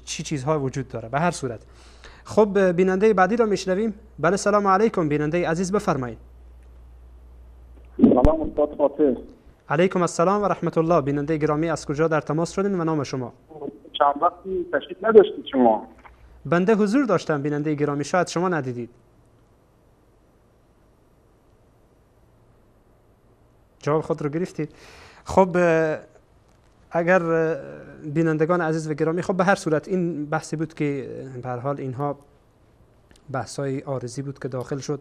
چی چیزها وجود داره. به هر صورت خب بیننده بعدی را میشنویم. بله سلام علیکم بیننده عزیز، بفرمایید. سلام استاد فاطر. علیکم السلام و رحمت الله. بیننده گرامی از کجا در تماس شدین و نام شما؟ چند وقتی تشریف نداشتید شما. بنده حضور داشتم بیننده گرامی، شاید شما ندیدید. جواب خود رو گرفتید. خب اگر بینندگان عزیز و گرامی، خب به هر صورت این بحثی بود که به هر حال اینها بحث‌های عارضی بود که داخل شد،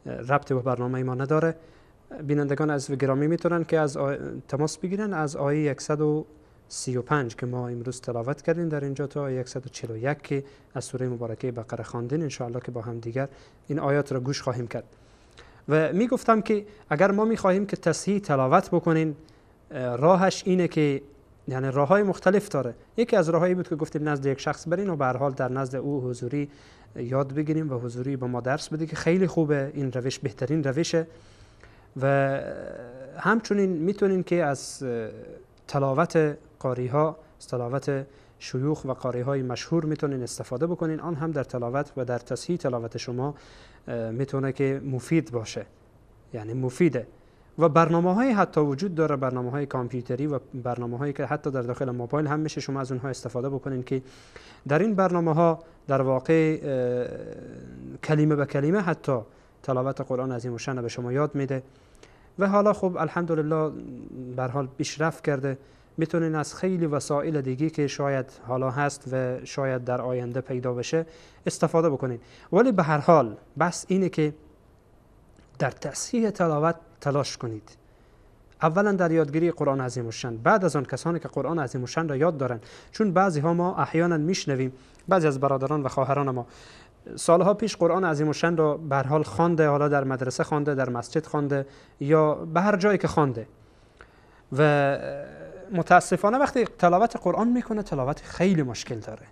ربط به برنامه ما نداره. بینندگان عزیز و گرامی میتونن که از تماس بگیرن از آیه 135 که ما امروز تلاوت کردیم در اینجا تا آیه 141 که از سوره مبارکه بقره خواندین. انشاءالله که با هم دیگر این آیات را گوش خواهیم کرد. و میگفتم که اگر ما میخواهیم که تصحیح تلاوت بکنین، راهش اینه که یعنی راه‌های مختلف داره. یکی از راه‌هایی بود که گفتیم نزد یک شخص برین و به هر حال در نزد او حضوری یاد بگیریم و حضوری با ما درس بده که خیلی خوبه، این روش بهترین روشه. و همچنین میتونین که از تلاوت قاری‌ها، از تلاوت شیوخ و قاری‌های مشهور میتونین استفاده بکنین. آن هم در تلاوت و در تصحیح تلاوت شما میتونه که مفید باشه، یعنی مفیده. و برنامه‌های حتی وجود داره، برنامه‌های کامپیوتری و برنامه‌هایی که حتی در داخل موبایل هم میشه شما از اونها استفاده بکنین که در این برنامه‌ها در واقع کلمه به کلمه حتی تلاوت قرآن عظیم الشأن به شما یاد میده. و حالا خب الحمدلله به هر حال پیشرفت کرده، میتونین از خیلی وسایل دیگه که شاید حالا هست و شاید در آینده پیدا بشه استفاده بکنین. ولی به هر حال بس اینه که در تصحیح تلاوت تلاش کنید. اولا در یادگیری قرآن عظیم الشأن، بعد از آن کسانی که قرآن عظیم الشأن را یاد دارن، چون بعضی ها ما احیانا میشنویم بعضی از برادران و خواهران ما سالها پیش قرآن عظیم الشأن را به هر حال خوانده، حالا در مدرسه خوانده، در مسجد خوانده یا به هر جایی که خوانده، و متاسفانه وقتی تلاوت قرآن میکنه تلاوت خیلی مشکل داره.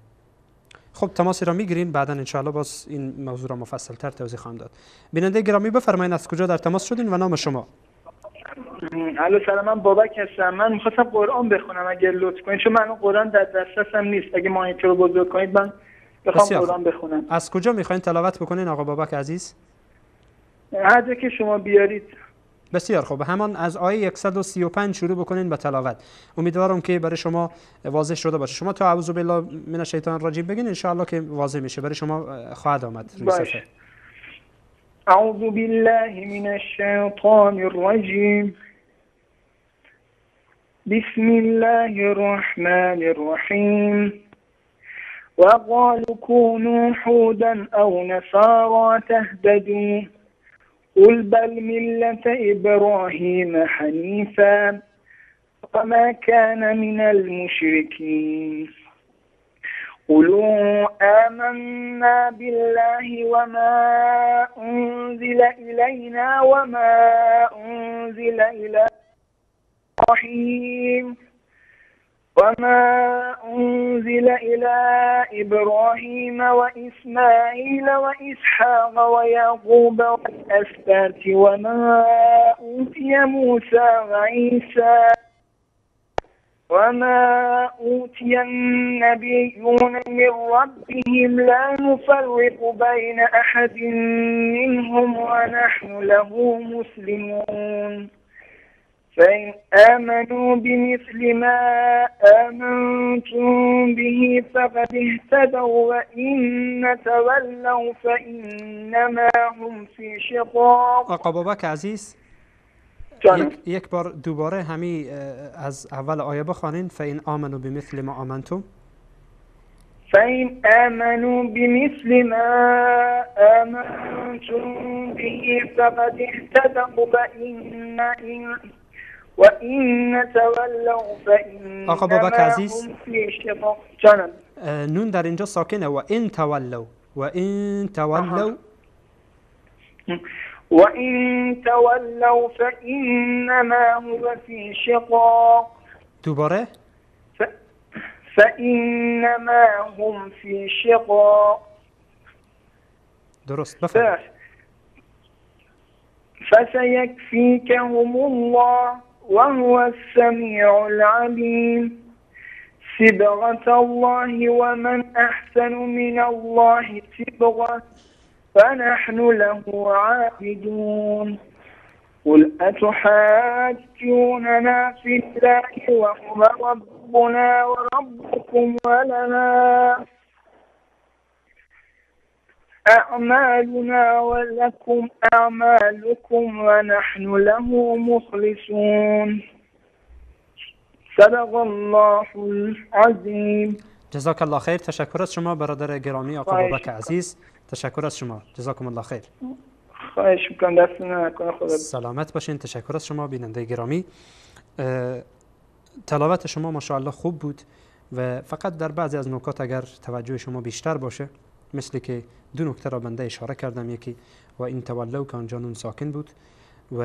خب تماسی را میگیریم، بعدا انشاءالله باز این موضوع را مفصل تر توضیح خواهم داد. بیننده گرامی بفرمایید از کجا در تماس شدین و نام شما؟ الو سلام، من بابک هستم. من میخواستم قرآن بخونم اگه لطف کنید، چون من قرآن در دسترسم نیست. اگه مانیتور رو بزرگ کنید من بخوام قرآن بخونم. از کجا میخواین تلاوت بکنین آقا بابک عزیز؟ هر جا که شما بیارید. بسیار خوب، همان از آیه 135 شروع بکنین به تلاوت. امیدوارم که برای شما واضح شده باشه. شما تا اعوذ بالله من الشیطان الرجیم بگین انشاءالله که واضح میشه برای شما خواهد آمد روی صفحه. اعوذ بالله من الشیطان الرجیم، بسم الله الرحمن الرحیم. وقالوا كونوا هودا او نصارى تهتدوا قل بل ملة إبراهيم حنيفا وما كان من المشركين. قولوا آمنا بالله وما أنزل إلينا وما أنزل إلى إبراهيم وما أنزل إلى إبراهيم وإسماعيل وإسحاق ويعقوب والأسباط وما أوتي موسى وعيسى وما أوتي النبيون من ربهم لا نفرق بين أحد منهم ونحن له مسلمون. فإن آمنوا بمثل ما آمنتم به فقد اهتدوا وإن تولوا فإنما هم في شقاق. آقا بابک عزیز، یک بار دوباره همی از اول آیه بخوانین. فإن آمنوا بمثل ما آمنتم. فإن آمنوا بمثل ما آمنتم به فقد اهتدوا وإن تولوا فإنما آقا بابک عزیز، هم في شقاق. جانم. نون در اینجا ساکنه. و این تولوا، و این تولوا، وإن تولوا فإنما هو في شقاق. دوباره. فإنما هم في شقاق. درست، بفرمایید. فسيكفيكهم الله وهو السميع العليم. صبغة الله ومن أحسن من الله صبغة فنحن له عابدون. قل أتحاجوننا في الله وهو ربنا وربكم ولنا أعمالنا ولكم أعمالكم ونحن له مخلصون. صدق الله العظیم. جزاک الله خیر. تشکر از شما برادر گرامی آقا بابک عزیز، تشکر از شما، جزاکم الله خیر. خواهش میکنم، دست نکنه، خدا سلامت باشین. تشکر از شما بیننده گرامی. تلاوت شما ماشاءالله خوب بود و فقط در بعضی از نکات اگر توجه شما بیشتر باشه، مثل که دو نکته را بنده اشاره کردم، یکی و این تولوا که آنجا نون ساکن بود و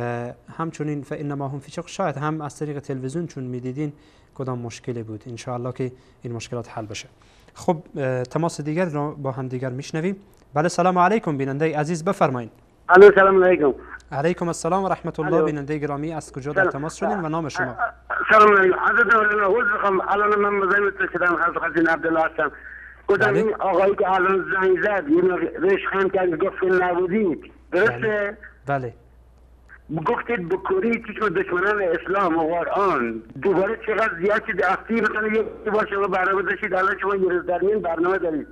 همچنین فانما هم فی شق، شاید هم از طریق تلویزیون چون میدیدین کدام مشکلی بود، انشاءالله که این مشکلات حل بشه. خب تماس دیگر را با هم دیگر میشنویم. بله سلام علیکم بیننده عزیز، بفرمایید. الو سلام علیکم. علیکم السلام و رحمت الله. بیننده گرامی از کجا در تماس شدین و نام شما؟ سلام علیکم. حضرت مولانا الان من مزاحمتون شدم، حضرت عبدالله هستم. گفتم این آقایی که الان زنگ زد یه رشخند کرد گفت نبودید، درسته؟ بله. گفتید بکوری چشم دشمنان اسلام و قرآن دوباره چقدر زیاد شد. افتی مثلا یک بار شما برنامه داشتید، الان شما یه روز در میان برنامه دارید.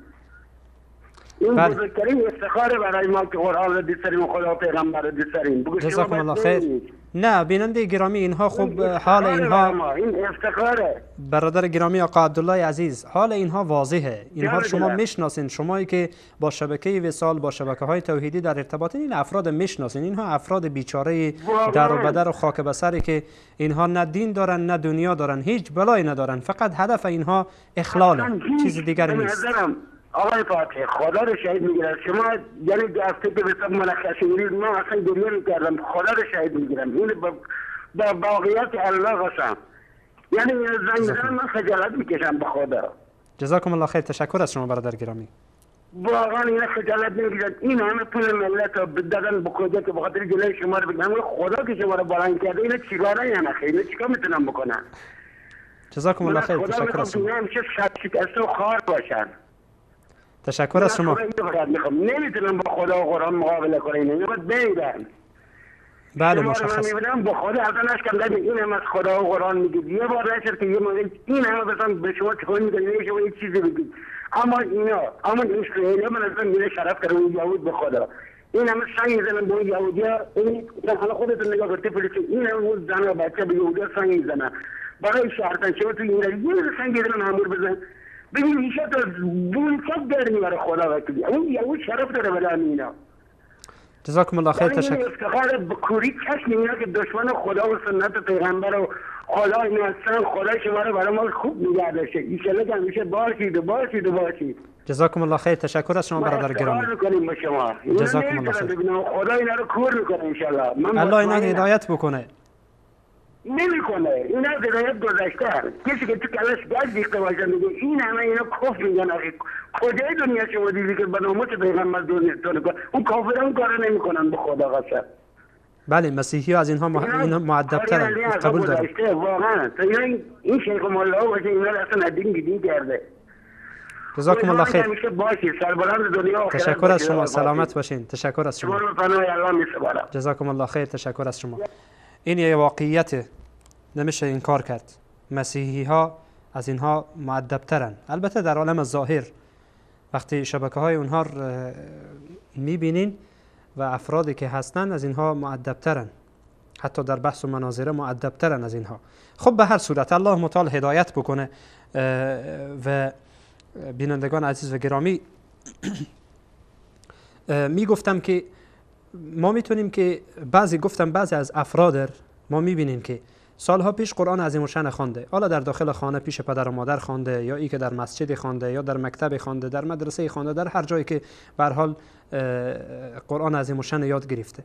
این بزرگترین افتخار برای ما که قرآن رو دوست داریم و خدا و پیغمبر رو دوست داریم. جزاکم الله خیر. نه بیننده گرامی، اینها خب حال اینها، این افتخاره. برادر گرامی آقا عبدالله عزیز، حال اینها واضحه، اینها شما میشناسین، شمایی که با شبکه وصال با شبکه های توحیدی در ارتباطین، این افراد میشناسین. اینها افراد بیچاره در و بدر و خاک بسری که اینها نه دین دارن نه دنیا دارن، هیچ بلایی ندارن، فقط هدف اینها اخلاله، چیز دیگری نیست. آقای فاتح خدا رو شهید میگیرم شما، یعنی دسته که به حساب ملخصی میرید من اصلا گریه میکردم، خدا رو شهید میگیرم، این با واقعیت الله قسم، یعنی این زنگ میزنم من خجالت میکشم به خدا. جزاکم الله خیر. تشکر از شما برادر گرامی. واقعا اینا خجالت نمیکشن، این همه پول ملت رو دادن به کجا که بخاطر جلوی شما رو بگیرن. خدا که شما رو بلند کرده، اینا چیکارا یعنی اینا چیکار میتونن بکنن؟ جزاکم الله خیر. تشکر از شما. همیشه شکسته و خار باشن. تشکر از شما. نمیتونم با خدا و قرآن مقابله کنم، اینا باید بمیرن. بله مشخص. میبینم با خدا اصلا اشکم در این هم از خدا و قرآن میگید، یه بار نشد که یه موقع این همه مثلا به شما چکار میکنید، شما یه چیزی بگید، اما اینا اما اسرائیل من اصلا میره شرف کرده اون یهود به خدا، این همه سنگ میزنن به اون یهودیا، این حالا خودتون نگاه کنید پلیس این همه اون زن و بچه به یهودیا سنگ میزنن برای شهرتن، شما تو این یه سنگ میزنن همور بزن ببین ایشا تا بونچک در میاره خدا وکیلی، اون یهود شرف داره برای اینا. جزاکم الله خیر. تشکر. افتخار بکوری چشم اینا که دشمن خدا و سنت پیغمبر و خدا اینا هستن، خدا شما رو برای ما خوب نگه داشته، ایشالله که همیشه باشید و باشید و باشید. جزاکم الله خیر. تشکر از شما برادر گرامی. میکنیم با شما. جزاکم الله خیر. خدا اینا رو کور میکنه انشالله. الله اینا هدایت بکنه. نمیکنه، اینا هدایت گذشته. کسی که تو کلش گز ریخته باشه میگه این همه اینا کفر میگن. آخه کجای دنیا شما دیدی که به ناموس پیغمبر دنیا اون کافران کارو نمیکنن به خدا قسم. بله مسیحی ها از اینها مؤدب‌ترن، قبول دارم. واقعا این شیخ ملا باشه اینا اصلا دین دین کرده. جزاکم الله خیر. تشکر از شما، سلامت باشین. تشکر از شما. جزاکم الله خیر. تشکر از شما. این یه واقعیت نمیشه انکار کرد. مسیحی ها از اینها مؤدب‌ترن، البته در عالم ظاهر وقتی شبکه های اونها میبینین و افرادی که هستن از اینها مؤدب‌ترن، حتی در بحث و مناظره مؤدب‌ترن از اینها. خب به هر صورت الله متعال هدایت بکنه. و بینندگان عزیز و گرامی، میگفتم که ما میتونیم که بعضی گفتم بعضی از افراد ما میبینیم که سالها پیش قرآن عظیم الشأن خوانده، حالا در داخل خانه پیش پدر و مادر خوانده، یا ای که در مسجد خوانده، یا در مکتب خوانده، در مدرسه خوانده، در هر جایی که به هر حال قرآن عظیم الشأن یاد گرفته.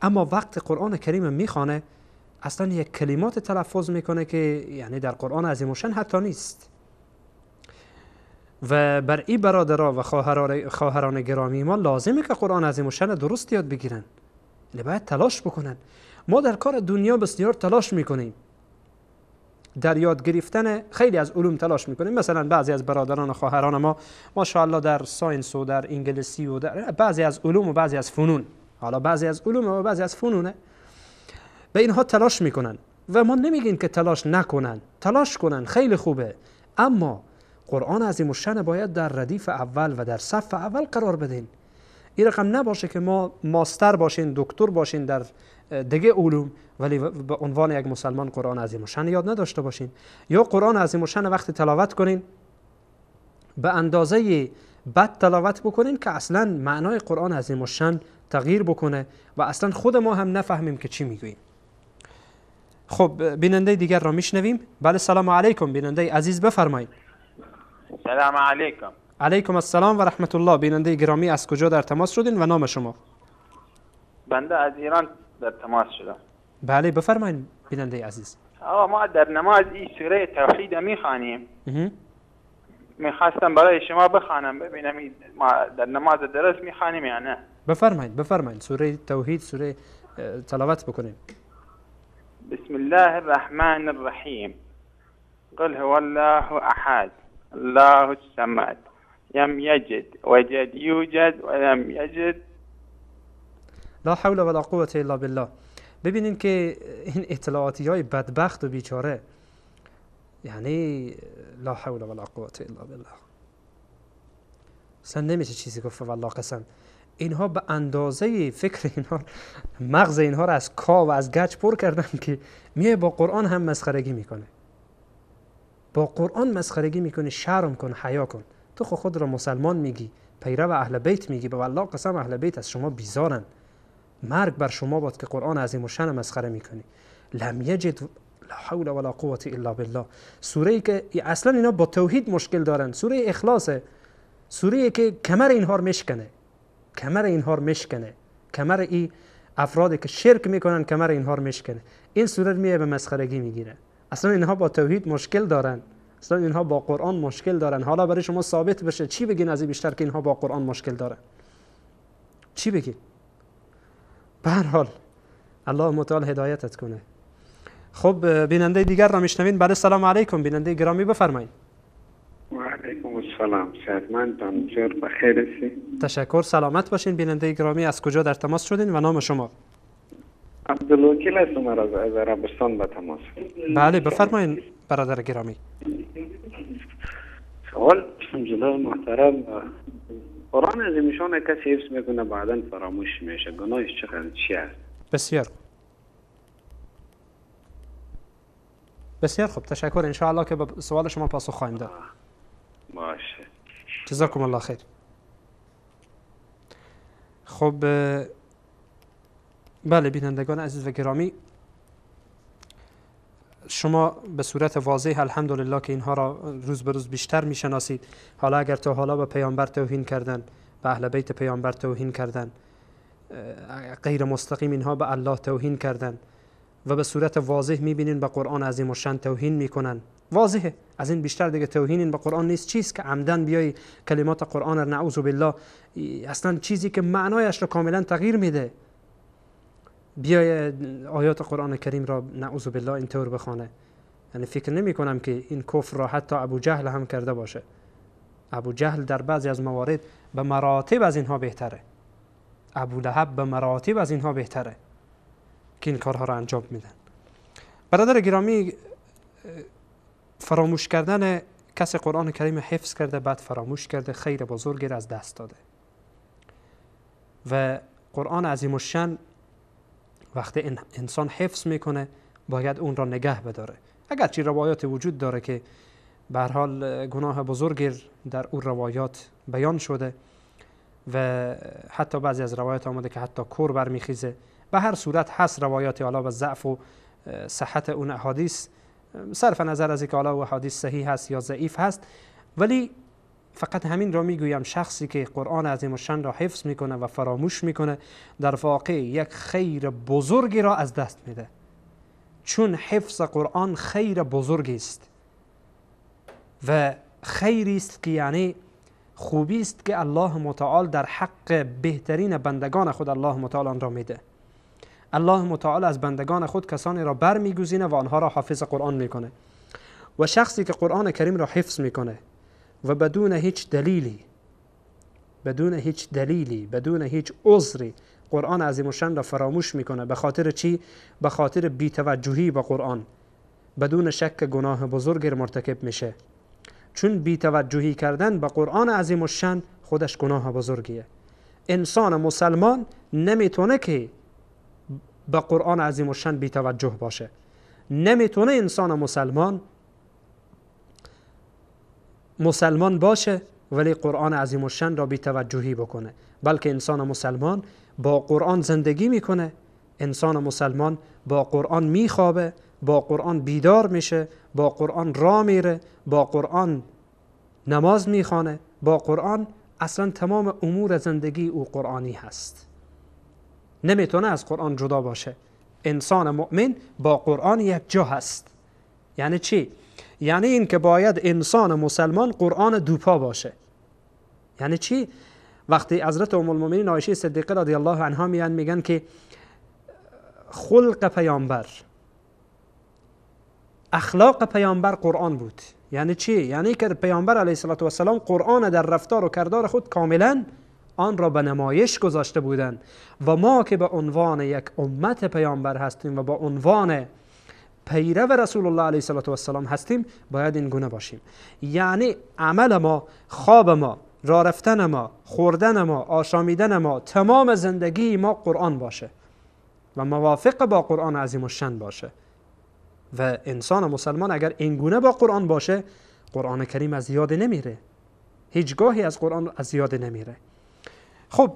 اما وقت قرآن کریم میخوانه اصلا یک کلمات تلفظ میکنه که یعنی در قرآن عظیم الشأن حتی نیست. و بر این برادرها و خواهران گرامی ما لازمه که قرآن عظیم الشأن درست یاد بگیرن، باید تلاش بکنن. ما در کار دنیا بسیار تلاش میکنیم، در یاد گرفتن خیلی از علوم تلاش میکنیم. مثلا بعضی از برادران و خواهران ما ماشاءالله در science و در انگلیسی و در بعضی از علوم و بعضی از فنون، حالا بعضی از علوم و بعضی از فنونه، به اینها تلاش میکنن و ما نمیگیم که تلاش نکنن، تلاش کنن خیلی خوبه، اما قرآن عظیم الشأن باید در ردیف اول و در صف اول قرار بدین. این رقم نباشه که ما ماستر باشین، دکتر باشین در دیگه علوم، ولی به عنوان یک مسلمان قرآن عظیم الشان یاد نداشته باشین. یا قرآن عظیم الشان وقتی تلاوت کنین به اندازه بد تلاوت بکنین که اصلا معنای قرآن عظیم الشان تغییر بکنه و اصلا خود ما هم نفهمیم که چی میگوییم. خب بیننده دیگر را میشنویم. بله سلام علیکم، بیننده عزیز بفرمایید. سلام علیکم. علیکم السلام و رحمت الله. بیننده گرامی از کجا در تماس شدین و نام شما؟ بنده از ایران در تماس شدم. بله بفرمایید بیننده عزیز. آقا ما در نماز این سوره توحید میخوانیم. میخواستم برای شما بخوانم ببینم ما در نماز درست میخوانیم یا نه. بفرمایید بفرمایید، سوره توحید سوره تلاوت بکنیم. بسم الله الرحمن الرحیم. قل هو الله احد الله الصمد لم یجد وجد یوجد ولم یجد. لا حول ولا قوة الا بالله. ببینین که این اطلاعاتی های بدبخت و بیچاره، یعنی لا حول ولا قوة الا بالله، اصلا نمیشه چیزی گفت والله قسم. اینها به اندازه فکر اینها، مغز اینها رو از کا و از گچ پر کردن که میه با قرآن هم مسخرگی میکنه، با قرآن مسخرگی میکنه. شرم کن، حیا کن. تو خود را مسلمان میگی، پیرو اهل بیت میگی، به والله قسم اهل بیت از شما بیزارن. مرگ بر شما باد که قرآن عظیم الشان مسخره میکنی. لم یجد لا حول ولا قوة الا بالله. سوره ای که اصلا اینا با توحید مشکل دارن، سوره اخلاصه، سوره ای که کمر اینها رو میشکنه، کمر اینها رو میشکنه، کمر این افرادی که شرک میکنن کمر اینها رو میشکنه. این سوره میه به مسخرگی میگیره. اصلا اینها با توحید مشکل دارن، اصلا اینها با قرآن مشکل دارن. حالا برای شما ثابت بشه چی بگین از این بیشتر که اینها با قرآن مشکل دارن؟ چی بگین؟ به هر حال الله متعال هدایتت کنه. خب بیننده دیگر را میشنوین. بله سلام علیکم، بیننده گرامی بفرمایید. و علیکم السلام، صحتمندم، جور بخیر هستی؟ تشکر، سلامت باشین. بیننده گرامی از کجا در تماس شدین و نام شما؟ عبدالوکیل هستم، از عربستان به تماس. بله بفرمایید برادر گرامی. سوال جناب محترم، قرآن عظیمشان کسی حفظ میکنه بعدا فراموش میشه، گناهش چقدر چی است؟ بسیار بسیار خوب، تشکر. ان شاء الله که به سوال شما پاسخ خواهیم داد. باشه، جزاکم الله خیر. خب بله بینندگان عزیز و گرامی، شما به صورت واضح الحمدلله که اینها را روز به روز بیشتر میشناسید. حالا اگر تا حالا به پیامبر توهین کردن، به اهل بیت پیامبر توهین کردن، غیر مستقیم اینها به الله توهین کردن و به صورت واضح میبینین به قرآن عظیم الشان توهین میکنن. واضحه، از این بیشتر دیگه توهین به قرآن نیست. چیست که عمدن بیای کلمات قرآن را نعوذ بالله، اصلا چیزی که معنایش را کاملا تغییر میده، بیای آیات قرآن کریم را نعوذ بالله اینطور بخوانه. یعنی فکر نمی کنم که این کفر را حتی ابو جهل هم کرده باشه. ابو جهل در بعضی از موارد به مراتب از اینها بهتره، ابو لهب به مراتب از اینها بهتره که این کارها را انجام میدن. برادر گرامی، فراموش کردن کسی قرآن کریم حفظ کرده بعد فراموش کرده، خیر بزرگی را از دست داده. و قرآن عظیم الشان وقتی انسان حفظ میکنه باید اون را نگه بداره. اگرچه روایات وجود داره که به هر حال گناه بزرگی در اون روایات بیان شده و حتی بعضی از روایات آمده که حتی کور برمیخیزه. به هر صورت هست روایاتی حالا به ضعف و صحت اون احادیث صرف نظر از اینکه حالا او احادیث صحیح هست یا ضعیف هست، ولی فقط همین را میگویم شخصی که قرآن عظیم الشان را حفظ میکنه و فراموش میکنه در واقع یک خیر بزرگی را از دست میده، چون حفظ قرآن خیر بزرگی است و خیری است که یعنی خوبی است که الله متعال در حق بهترین بندگان خود الله متعال آن را میده. الله متعال از بندگان خود کسانی را برمیگزینه و آنها را حافظ قرآن میکنه و شخصی که قرآن کریم را حفظ میکنه و بدون هیچ دلیلی، بدون هیچ دلیلی، بدون هیچ عذری قرآن عظیم الشان را فراموش میکنه، به خاطر چی؟ به خاطر بی‌توجهی به قرآن، بدون شک گناه بزرگی مرتکب میشه، چون بی‌توجهی کردن به قرآن عظیم الشان خودش گناه بزرگیه. انسان مسلمان نمیتونه که به قرآن عظیم الشان بی توجه باشه. نمیتونه انسان مسلمان باشه ولی قرآن عظیم الشان را بی توجهی بکنه، بلکه انسان مسلمان با قرآن زندگی میکنه، انسان مسلمان با قرآن میخوابه، با قرآن بیدار میشه، با قرآن راه میره، با قرآن نماز میخوانه، با قرآن اصلا تمام امور زندگی او قرآنی هست. نمیتونه از قرآن جدا باشه. انسان مؤمن با قرآن یک جا هست. یعنی چی؟ یعنی این که باید انسان مسلمان قرآن دوپا باشه. یعنی چی؟ وقتی حضرت ام المؤمنین عایشه صدیقه رضی الله عنها میان میگن که خلق پیامبر، اخلاق پیامبر قرآن بود. یعنی چی؟ یعنی که پیامبر علیه الصلاة والسلام قرآن در رفتار و کردار خود کاملا آن را به نمایش گذاشته بودند و ما که به عنوان یک امت پیامبر هستیم و با عنوان پیرو رسول الله علیه الصلاة والسلام هستیم باید این گونه باشیم. یعنی عمل ما، خواب ما، راه رفتن ما، خوردن ما، آشامیدن ما، تمام زندگی ما قرآن باشه و موافق با قرآن عظیم الشان باشه. و انسان مسلمان اگر این گونه با قرآن باشه، قرآن کریم از یاد نمیره، هیچگاهی از قرآن از یاد نمیره. خب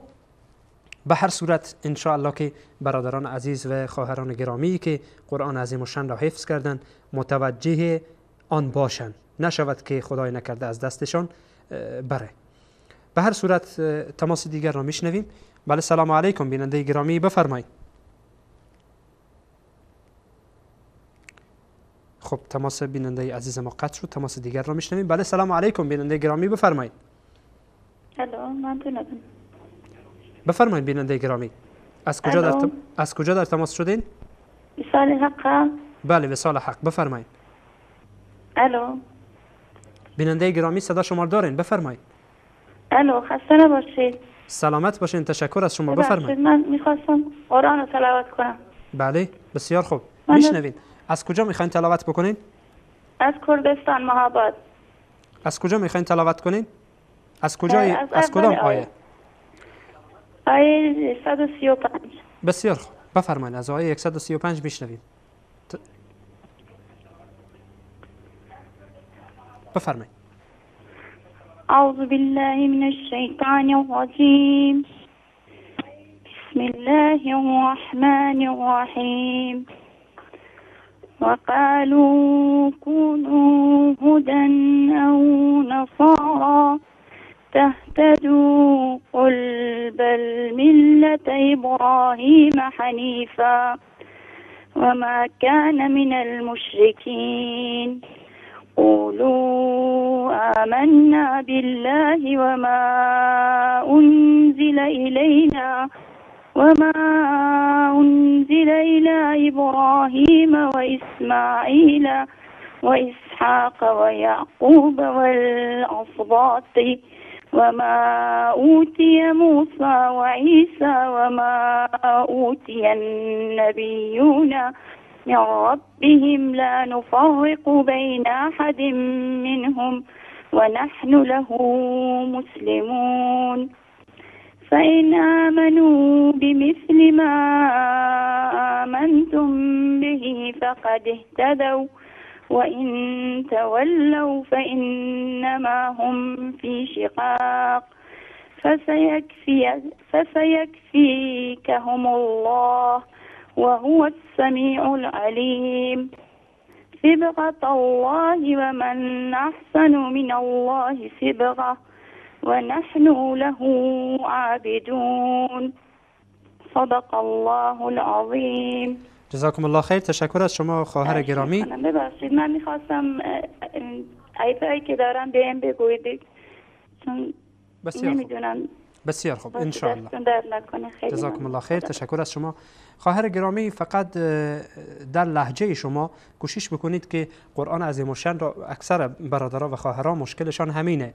به هر صورت انشاءالله که برادران عزیز و خواهران گرامی که قرآن عظیم الشان را حفظ کردن متوجه آن باشند، نشود که خدای نکرده از دستشان بره. به هر صورت تماس دیگر را میشنویم. بله، سلام علیکم بیننده گرامی، بفرمایید. خب تماس بیننده عزیز ما قطع شد، تماس دیگر را میشنویم. بله، سلام علیکم بیننده گرامی، بفرمایید. الو، من بفرمایید بیننده گرامی. از کجا از کجا در تماس شدین؟ وصال حق. بله، وصال حق، بفرمایید. الو بیننده گرامی، صدا شما دارین، بفرمایید. الو، خسته نباشید. سلامت باشین، تشکر از شما، بفرمایید. من میخواستم قرآن رو تلاوت کنم. بله، بسیار خوب، میشنوین. از کجا میخواین تلاوت بکنین؟ از کردستان، مهاباد. از کجا میخواین تلاوت کنین؟ از کجای؟ از کدام آیه؟ آیه 135. بسیار خوب، بفرمایید. از آیه 135 میشنویم. بفرمایید. اعوذ بالله من الشیطان الرجیم. بسم الله الرحمن الرحیم. وقالوا كونوا هدى أو نصارى تهتدوا قل بل ملة إبراهيم حنيفا وما كان من المشركين. قولوا آمنا بالله وما أنزل إلينا وما أنزل إلى إبراهيم وإسماعيل وإسحاق ويعقوب والأسباط وما أوتي موسى وعيسى وما أوتي النبيون من ربهم لا نفرق بين أحد منهم ونحن له مسلمون. فإن آمنوا بمثل ما آمنتم به فقد اهتدوا وإن تولوا فإنما هم في شقاق فسيكفيكهم الله وهو السميع العليم. صبغة الله ومن أحسن من الله صبغة ونحن له عابدون. صدق الله العظیم. جزاکم الله خیر. تشکر از شما خواهر گرامی. ببخشید من میخواستم عیبایی که دارم بهم بگویید چون نمیدونم. بسیار خوب، ان شاء الله. جزاکم الله خیر. تشکر از شما خواهر گرامی. فقط در لهجه شما کوشش بکنید که قرآن عظیم الشان را، اکثر برادرها و خواهرها مشکلشان همینه،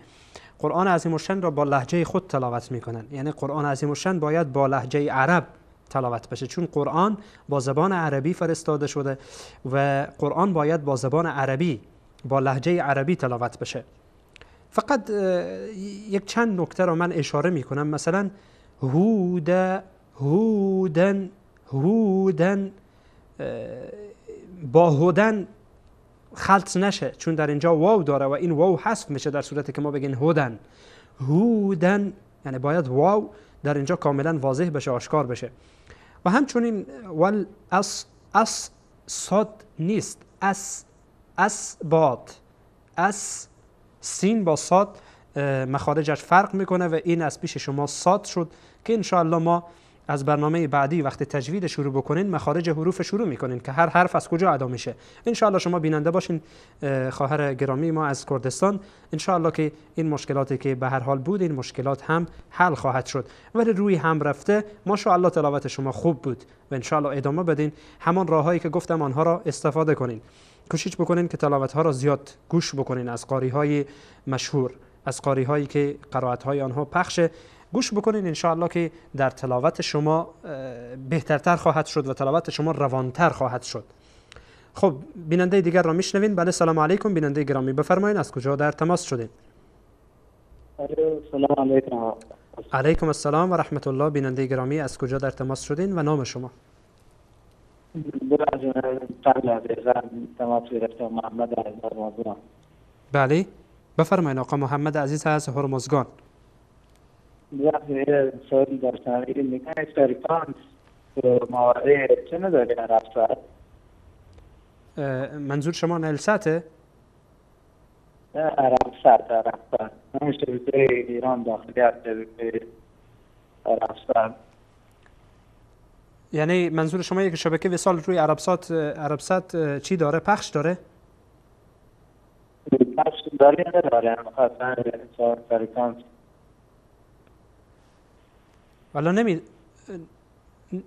قرآن عظیم الشان را با لهجه خود تلاوت میکنن. یعنی قرآن عظیم الشان باید با لهجه عرب تلاوت بشه، چون قرآن با زبان عربی فرستاده شده و قرآن باید با زبان عربی، با لهجه عربی تلاوت بشه. فقط یک چند نکته را من اشاره میکنم. مثلا هودا هودن هودن با هودن خلط نشه، چون در اینجا واو داره و این واو حذف میشه در صورتی که ما بگین هودن. هودن یعنی باید واو در اینجا کاملا واضح بشه، آشکار بشه. و همچنین ول اس، اس صاد نیست، اس اس باد، اس سین با صاد مخارجش فرق میکنه و این از پیش شما صاد شد که انشاءالله ما از برنامه بعدی وقتی تجوید شروع بکنین مخارج حروف شروع میکنین که هر حرف از کجا ادا میشه. انشاءالله شما بیننده باشین خواهر گرامی ما از کردستان، انشاءالله که این مشکلاتی که به هر حال بود این مشکلات هم حل خواهد شد. ولی روی هم رفته ماشاءالله تلاوت شما خوب بود و انشاءالله ادامه بدین، همان راههایی که گفتم آنها را استفاده کنین. کوشش بکنین که تلاوت ها را زیاد گوش بکنین از قاری های مشهور، از قاری هایی که قرائت های آنها پخش، گوش بکنین انشاءالله که در تلاوت شما بهترتر خواهد شد و تلاوت شما روانتر خواهد شد. خب بیننده دیگر را میشنوین. بله سلام علیکم بیننده گرامی، بفرمایین از کجا در تماس شدین؟ سلام علیکم. علیکم السلام و رحمت الله. بیننده گرامی از کجا در تماس شدین و نام شما؟ بله بفرمایین آقا محمد عزیز از هرمزگان. سوال داشتم، این فرکانس مواقع چه نداره عربسات؟ منظور شما نلساته؟ نه عربسات، عربسات همون شبکه ایران داخلی از شبکه عربسات. یعنی منظور شما یک شبکه وصال روی عربسات، عربسات چی داره؟ پخش داره؟ پخش داره نداره خاصا فرکانس. والا نمی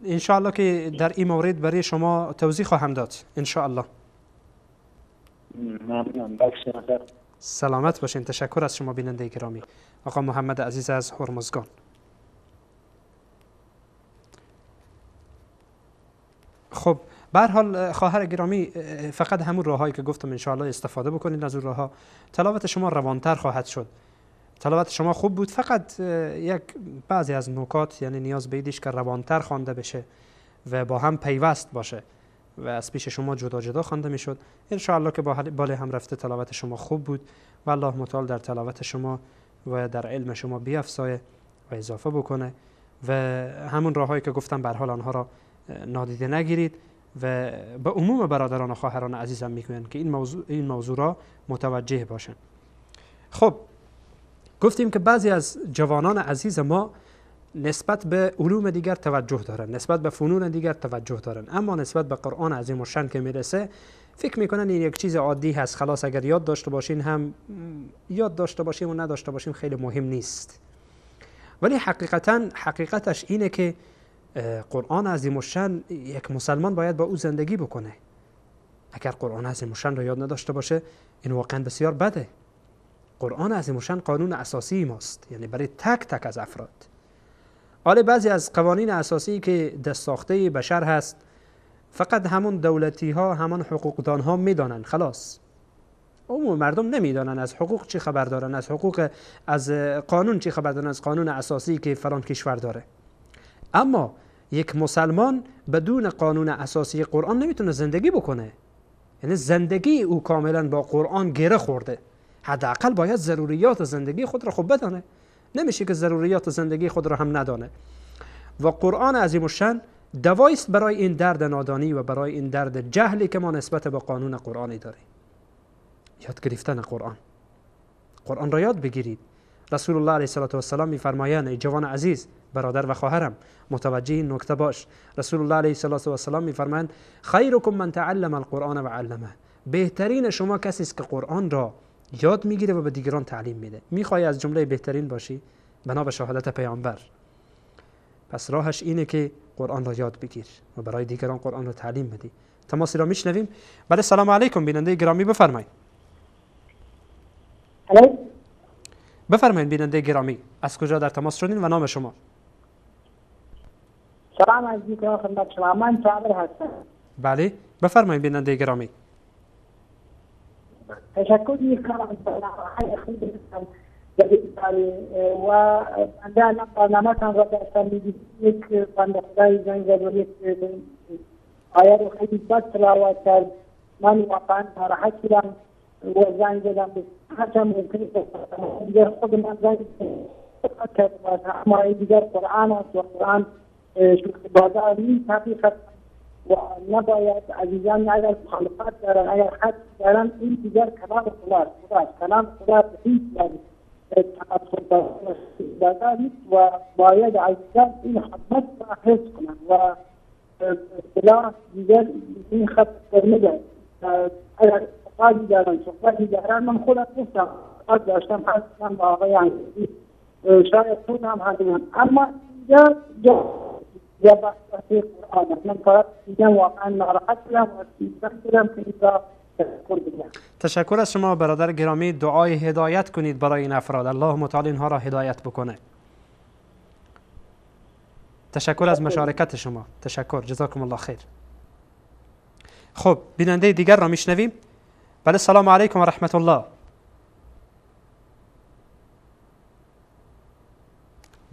انشاءالله که در این مورد برای شما توضیح خواهم داد انشاءالله. ممنون. سلامت باشین. تشکر از شما بیننده گرامی آقا محمد عزیز از هرمزگان. خب به هر حال خواهر گرامی فقط همون راههایی که گفتم انشاءالله استفاده بکنید از اون راهها، تلاوت شما روانتر خواهد شد. تلاوت شما خوب بود، فقط یک بعضی از نکات یعنی نیاز به ایدیش که روانتر خوانده بشه و با هم پیوست باشه و از پیش شما جدا جدا خوانده میشد. انشاءالله که با بالای هم رفته تلاوت شما خوب بود و الله متعال در تلاوت شما و در علم شما بیافزایه و اضافه بکنه و همون راههایی که گفتم به هر حال آنها را نادیده نگیرید و به عموم برادران و خواهران عزیزم میگویند که این موضوع را متوجه باشند. خب گفتیم که بعضی از جوانان عزیز ما نسبت به علوم دیگر توجه دارن، نسبت به فنون دیگر توجه دارن، اما نسبت به قرآن عظیم الشان که میرسه فکر میکنن این یک چیز عادی هست، خلاص اگر یاد داشته باشین هم یاد داشته باشیم و نداشته باشیم خیلی مهم نیست. ولی حقیقتا حقیقتش اینه که قرآن عظیم الشان یک مسلمان باید با او زندگی بکنه. اگر قرآن عظیم الشان رو یاد نداشته باشه این واقعا بسیار بده. قرآن عظیم الشان قانون اساسی ماست، یعنی برای تک تک از افراد. حالا بعضی از قوانین اساسی که دست ساخته بشر هست فقط همون دولتی ها، همون حقوقدان ها میدانن، خلاص. عموم مردم نمیدانن از حقوق چی خبر دارن، از حقوق، از قانون چی خبر دارن، از قانون اساسی که فلان کشور داره. اما یک مسلمان بدون قانون اساسی قرآن نمیتونه زندگی بکنه، یعنی زندگی او کاملا با قرآن گره خورده. حداقل باید ضروریات زندگی خود را خوب بدانه، نمیشه که ضروریات زندگی خود را هم ندانه. و قرآن عظیم الشان دوایی است برای این درد نادانی و برای این درد جهلی که ما نسبت به قانون قرآنی داریم. یاد گرفتن قرآن، قرآن را یاد بگیرید. رسول الله علیه الصلاة والسلام میفرمایند ای جوان عزیز، برادر و خواهرم، متوجه این نکته باش. رسول الله علیه الصلاة والسلام میفرمایند خیرکم من تعلم القرآن و علمه، بهترین شما کسی است که قرآن را یاد میگیره و به دیگران تعلیم میده. میخوای از جمله بهترین باشی بنا به شهادت پیامبر، پس راهش اینه که قرآن را یاد بگیر و برای دیگران قرآن را تعلیم بدی. تماسی را میشنویم. بله سلام علیکم بیننده گرامی، بفرمایید. بفرمایید بیننده گرامی، از کجا در تماس شدین و نام شما؟ سلام عرض میکنم خدمت شما، من صابر هستم. بله بفرمایید بیننده گرامی. تشکر میکنم از برنامه‌های خوبتون. و بنده الان برنامه تان را داشتم میدید، یک بنده خدای زنگ زد و یک آیه رو خیلی بد تلاوت کرد. من واقعا ناراحت شدم و زنگ زدم، هرچند ممکنه دیگر خود من زنگ کرد، اما دیگر قرآن است و قرآن شوخی بازار نیست حقیقت و نباید عزیزان اگر مخالفت دارن، اگر حد دارن، این دیگر کلام خدا است، کلام خدا هیچ تمسخر بازار نیست و باید عزیزان این حرمت را حفظ کنند و اصطلاح دیگر این خط قرمز است. اگر اعتقادی دارن، صحبتی دارن، من خودم گفتم اعتقاد داشتم هستم با آقای انگیزی، شاید خود هم هستم، اما اینجا جا بحث قرآن است. من فقط میگم واقعا ناراحت شدم و شدم که اینجا تشکر بگم. تشکر از شما برادر گرامی. دعای هدایت کنید برای این افراد، الله متعال اینها را هدایت بکنه. تشکر از مشارکت شما، تشکر، جزاکم الله خیر. خب بیننده دیگر را میشنویم. بله، سلام علیکم و رحمت الله.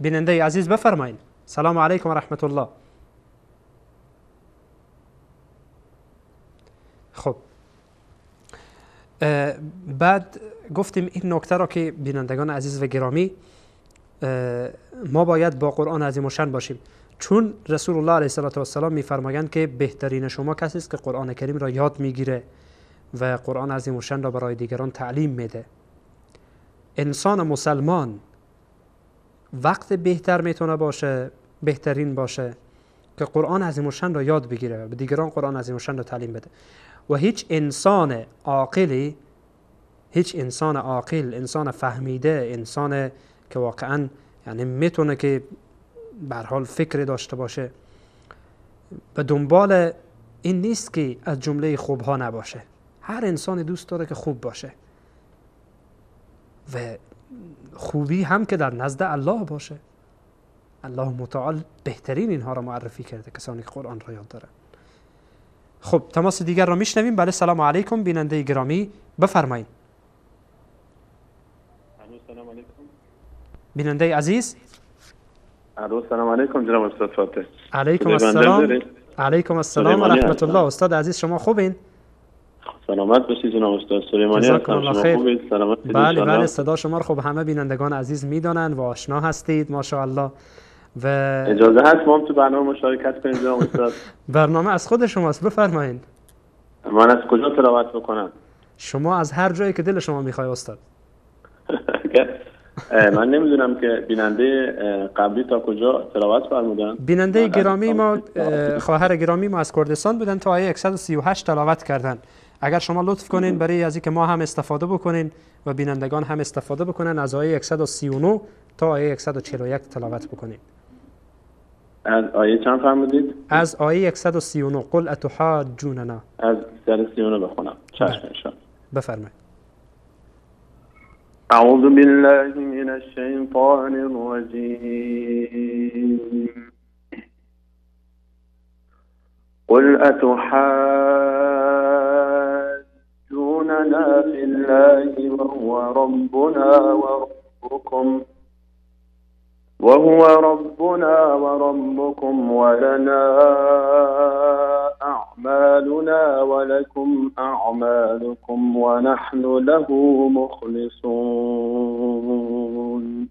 بیننده عزیز بفرمایید. سلام علیکم و رحمت الله. خب بعد گفتیم این نکته را که بینندگان عزیز و گرامی، ما باید با قرآن عظیم الشان باشیم، چون رسول الله علیه الصلاة والسلام میفرمایند که بهترین شما کسی است که قرآن کریم را یاد میگیره و قرآن عظیم الشان را برای دیگران تعلیم میده. انسان مسلمان وقت بهتر میتونه باشه، بهترین باشه که قرآن عظیم الشان را یاد بگیره و به دیگران قرآن عظیم الشان را تعلیم بده. و هیچ انسان عاقلی، هیچ انسان عاقل، انسان فهمیده، انسان که واقعا یعنی میتونه که به هر حال فکر داشته باشه، به دنبال این نیست که از جمله خوبها نباشه. هر انسان دوست داره که خوب باشه و خوبی هم که در نزد الله باشه. الله متعال بهترین اینها را معرفی کرده، کسانی که قرآن را یاد دارن. خب تماس دیگر را میشنویم. بله، سلام علیکم بیننده گرامی، بفرمایید. سلام علیکم بیننده عزیز. الو، سلام علیکم جناب استاد فاتح. علیکم السلام. علیکم السلام و رحمت الله. استاد عزیز شما خوبین؟ سلامت باشید جناب استاد سلیمانی هستم. شما خوبید؟ سلامت. بله بله، صدا شما رو خب همه بینندگان عزیز میدانن و آشنا هستید ماشاءالله. و اجازه هست ما هم تو برنامه مشارکت کنیم جناب استاد؟ برنامه از خود شماست، بفرمایید. من از کجا تلاوت بکنم؟ شما از هر جایی که دل شما میخوای استاد. من نمیدونم که بیننده قبلی تا کجا تلاوت فرمودن. بیننده گرامی ما، خواهر گرامی ما از کردستان بودن، تا آیه 138 تلاوت کردن. اگر شما لطف کنین برای از اینکه ما هم استفاده بکنین و بینندگان هم استفاده بکنن، از آیه 139 تا آیه 141 تلاوت بکنین. از آیه چند فرمودید؟ از آیه 139، قل اتحاجوننا. از 139 بخونم. چشم انشاءالله. بفرمایید. أعوذ بالله من الشيطان الرجيم. قل أتحاجوننا في الله وهو ربنا وربكم ولنا أعمالنا ولكم أعمالكم ونحن له مخلصون.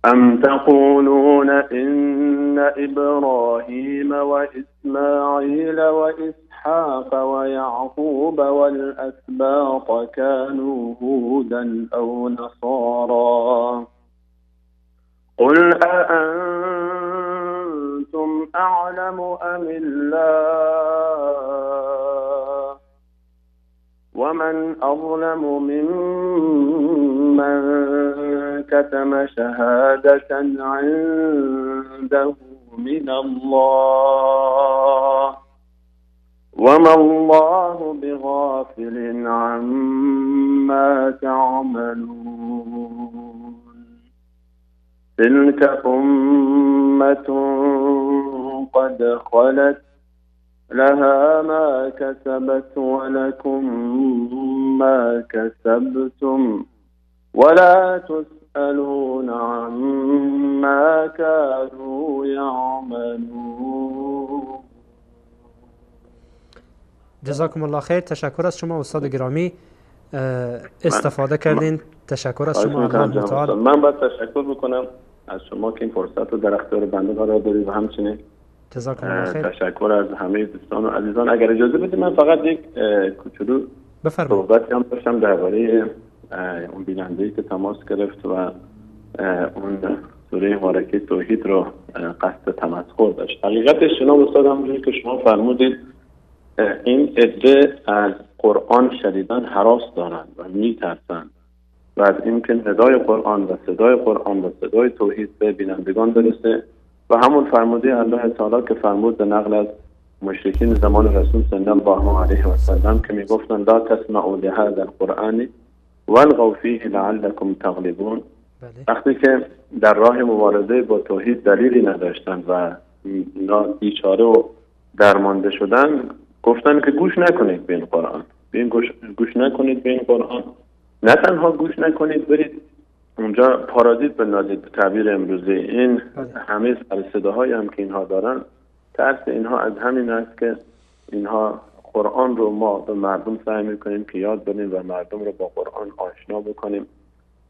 أم تقولون إن إبراهيم وإسماعيل وإسحاق ويعقوب والأسباط كانوا هودا أو نصارى قل أأنتم أعلم أم الله ومن أظلم ممن كتم شهادة عنده من الله وما الله بغافل عما تعملون. تلك أمة قد خلت لها ما كسبت ولكم ما كسبتم ولا تسألون عما كانوا يعملون. جزاکم الله خیر. تشکر از شما استاد گرامی، استفاده کردین. تشکر از شما. الله متعال. من باید تشکر بکنم از شما که این فرصت رو در اختیار بنده قرار دادید و همچنین جزاکم الله خیر. تشکر از همه دوستان و عزیزان. اگر اجازه بدید من فقط یک کوچولو صحبتی هم داشتم درباره اون بیننده‌ای که تماس گرفت و اون سوره مبارکه توحید رو قصد تمسخر داشت. حقیقتش جناب استاد همونجوری که شما فرمودید این عده از قرآن شدیداً هراس دارند و میترسند و از اینکه ندای قرآن و صدای قرآن و صدای توحید به بینندگان برسه و همون فرموده الله تعالی که فرمود به نقل از مشرکین زمان رسول صلی الله علیه و سلم که میگفتند لا تسمعوا لهذا القرآن والغوا فیه لعلکم تغلبون. وقتی که در راه مبارزه با توحید دلیلی نداشتند و اینا بیچاره و درمانده شدن، گفتن که گوش نکنید به این قرآن، به این گوش نکنید به این قرآن. نه تنها گوش نکنید، برید اونجا پارازیت بندازید به تعبیر امروزی. این همه سر صداهایی هم که اینها دارن، ترس اینها از همین است که اینها قرآن رو ما به مردم سعی میکنیم که یاد بدیم و مردم رو با قرآن آشنا بکنیم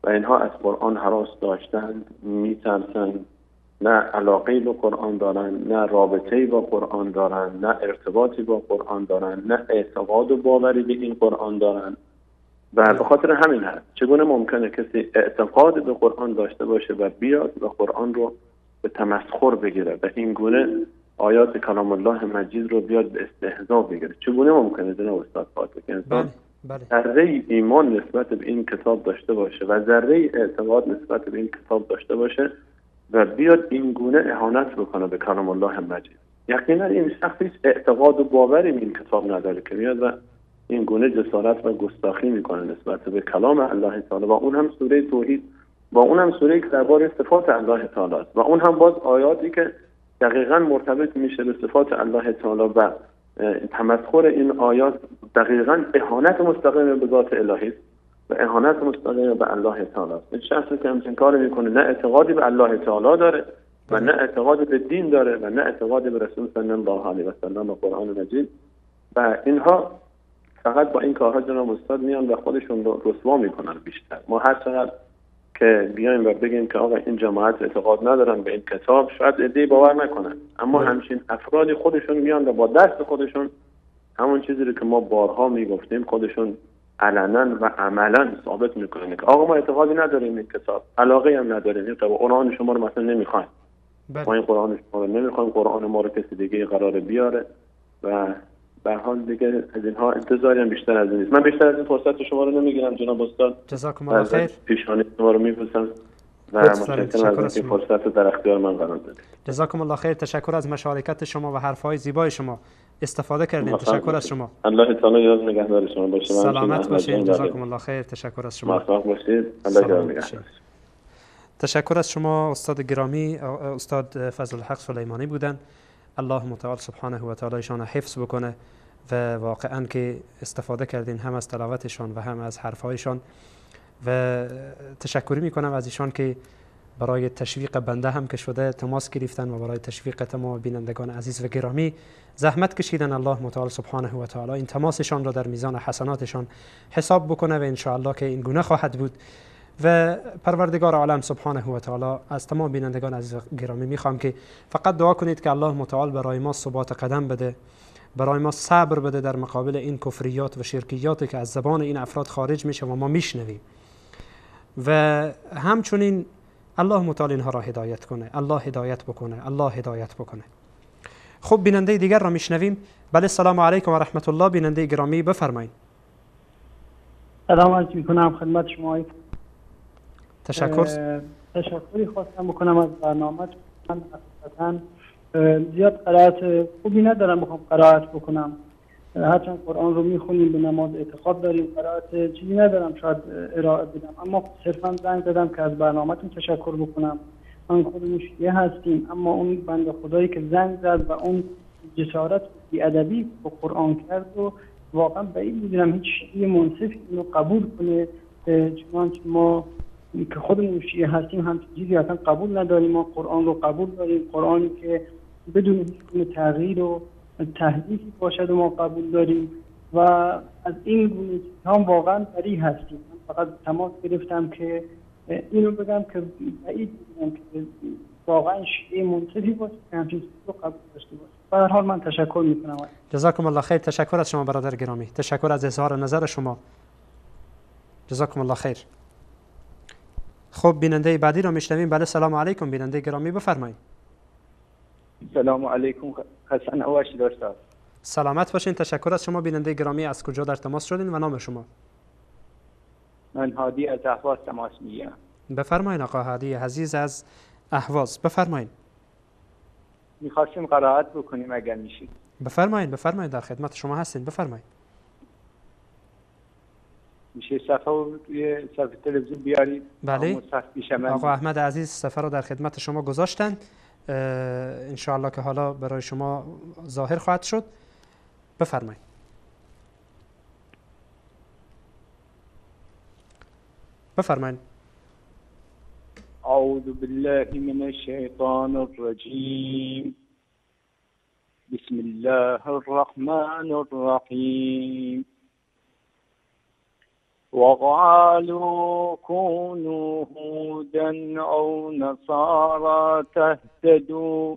و اینها از قرآن هراس داشتند، میترسند، نه علاقه‌ای به قرآن دارن، نه رابطه‌ای با قرآن دارن، نه ارتباطی با قرآن دارن، نه اعتقاد و باوری به این قرآن دارن. و به خاطر همین هست چگونه ممکنه کسی اعتقاد به قرآن داشته باشه و بیاد و قرآن رو به تمسخر بگیره و این گونه آیات کلام الله مجید رو بیاد به استهزا بگیره؟ چگونه ممکنه جناب استاد فاطمه که انسان ذره ایمان نسبت به این کتاب داشته باشه و ذره اعتقاد نسبت به این کتاب داشته باشه و بیاد این گونه اهانت بکنه به کلام الله مجید؟ یقینا این شخص هیچ اعتقاد و باوری به این کتاب نداره که میاد و این گونه جسارت و گستاخی میکنه نسبت به کلام الله تعالی، و اون هم سوره توحید، با اون هم سوره که درباره صفات الله تعالی است و اون هم باز آیاتی که دقیقاً مرتبط میشه به صفات الله تعالی و تمسخر این آیات دقیقاً اهانت مستقیم به ذات الهی است و اهانت مستقیم به الله تعالی است. این شخصی که همچین کاری میکنه نه اعتقادی به الله تعالی داره و نه اعتقادی به دین داره و نه اعتقادی به رسول صلی الله علیه و سلم و قرآن مجید. و اینها فقط با این کارها جناب استاد میان و خودشون رو رسوا میکنن بیشتر. ما هر چقدر که بیایم و بگیم که آقا این جماعت اعتقاد ندارن به این کتاب، شاید عده‌ای باور نکنن، اما همچین افرادی خودشون میان و با دست خودشون همون چیزی رو که ما بارها میگفتیم خودشون علنا و عملا ثابت میکنن که آقا ما اعتقادی نداریم این کتاب، علاقه هم نداریم، این قرآن شما رو مثلا نمیخوایم، ما این قرآن شما رو نمیخوایم، قرآن ما رو کسی دیگه قراره بیاره. و به حال دیگه از اینها انتظاری هم بیشتر از این نیست. من بیشتر از این فرصت شما رو نمیگیرم جناب استاد. جزاکم الله خیر. پیشانی شما رو میبوسم و متشکرم از اینکه فرصت رو در اختیار من قرار دادید. جزاکم الله خیر. تشکر از مشارکت شما و حرفهای زیبای شما. استفاده کردیم. تشکر از شما. الله تعالی یار نگهدار شما باشه. سلامت باشید. جزاکم الله خیر. تشکر از شما. موفق باشید. الله یار نگهدار. تشکر از شما استاد گرامی، استاد فضل الحق سلیمانی بودن. الله متعال سبحانه و تعالی ایشان حفظ بکنه و واقعا که استفاده کردین هم از تلاوتشان و هم از حرفهایشان و تشکری میکنم از ایشان که برای تشویق بنده هم که شده تماس گرفتن و برای تشویق تمام بینندگان عزیز و گرامی زحمت کشیدن. الله متعال سبحانه و تعالی این تماسشان را در میزان حسناتشان حساب بکنه و انشاءالله که این گونه خواهد بود. و پروردگار عالم سبحانه و تعالی از تمام بینندگان عزیز گرامی میخوام که فقط دعا کنید که الله متعال برای ما ثبات قدم بده، برای ما صبر بده در مقابل این کفریات و شرکیاتی که از زبان این افراد خارج میشه و ما میشنویم، و همچنین الله متعال اینها را هدایت کنه، الله هدایت بکنه، الله هدایت بکنه. خب بیننده دیگر را میشنویم. بله، سلام علیکم و رحمت الله. بیننده گرامی بفرمایید. سلام عرض میکنم خدمت شما. تشکر. تشکری خواستم بکنم از برنامه. من اساساً زیاد قرائت خوبی ندارم بخوام قرائت بکنم، هرچند قرآن رو میخونیم، به نماز اعتقاد داریم، قرائت چیزی ندارم شاید ارائه بدم، اما صرفا زنگ زدم که از برنامه‌تون تشکر بکنم. من خودمون شیعه هستیم، اما اون بنده خدایی که زنگ زد و اون جسارت بی‌ادبی با قرآن کرد و واقعا بعید میدونم هیچ شیعه منصفی اینو قبول کنه چنانچه ما که خودمون شیعه هستیم همچین چیزی اصلا قبول نداریم. ما قرآن رو قبول داریم، قرآنی که بدون هیچ گونه تغییر و تحریفی باشد و ما قبول داریم و از این گونه چیزها واقعا بری هستیم. من فقط تماس گرفتم که اینو بگم که بعید می‌دونم که واقعا شیعه منصفی باشه که همچین چیزی رو قبول داشته باشه. به هر حال من تشکر می‌کنم. جزاکم الله خیر. تشکر از شما برادر گرامی، تشکر از اظهار نظر شما. جزاکم الله خیر. خب بیننده بعدی رو میشنویم. بله سلام علیکم بیننده گرامی، بفرمایید. سلام علیکم، حسن باشید استاد. سلامت باشین. تشکر از شما بیننده گرامی. از کجا در تماس شدین و نام شما؟ من هادی از اهواز تماس میگیرم. بفرمایید آقا هادی عزیز از اهواز، بفرمایید. میخواستیم قرائت بکنیم اگر میشید. بفرمایید بفرمایید، در خدمت شما هستیم، بفرمایید. میشه صفحه رو روی صفحه تلویزیون بیارید؟ بله آقا احمد عزیز صفحه رو در خدمت شما گذاشتن، انشاءالله که حالا برای شما ظاهر خواهد شد. بفرمایید. بفرمایید. اعوذ بالله من الشیطان الرجیم، بسم الله الرحمن الرحیم. وقالوا كونوا هودا أو نصارى تهتدوا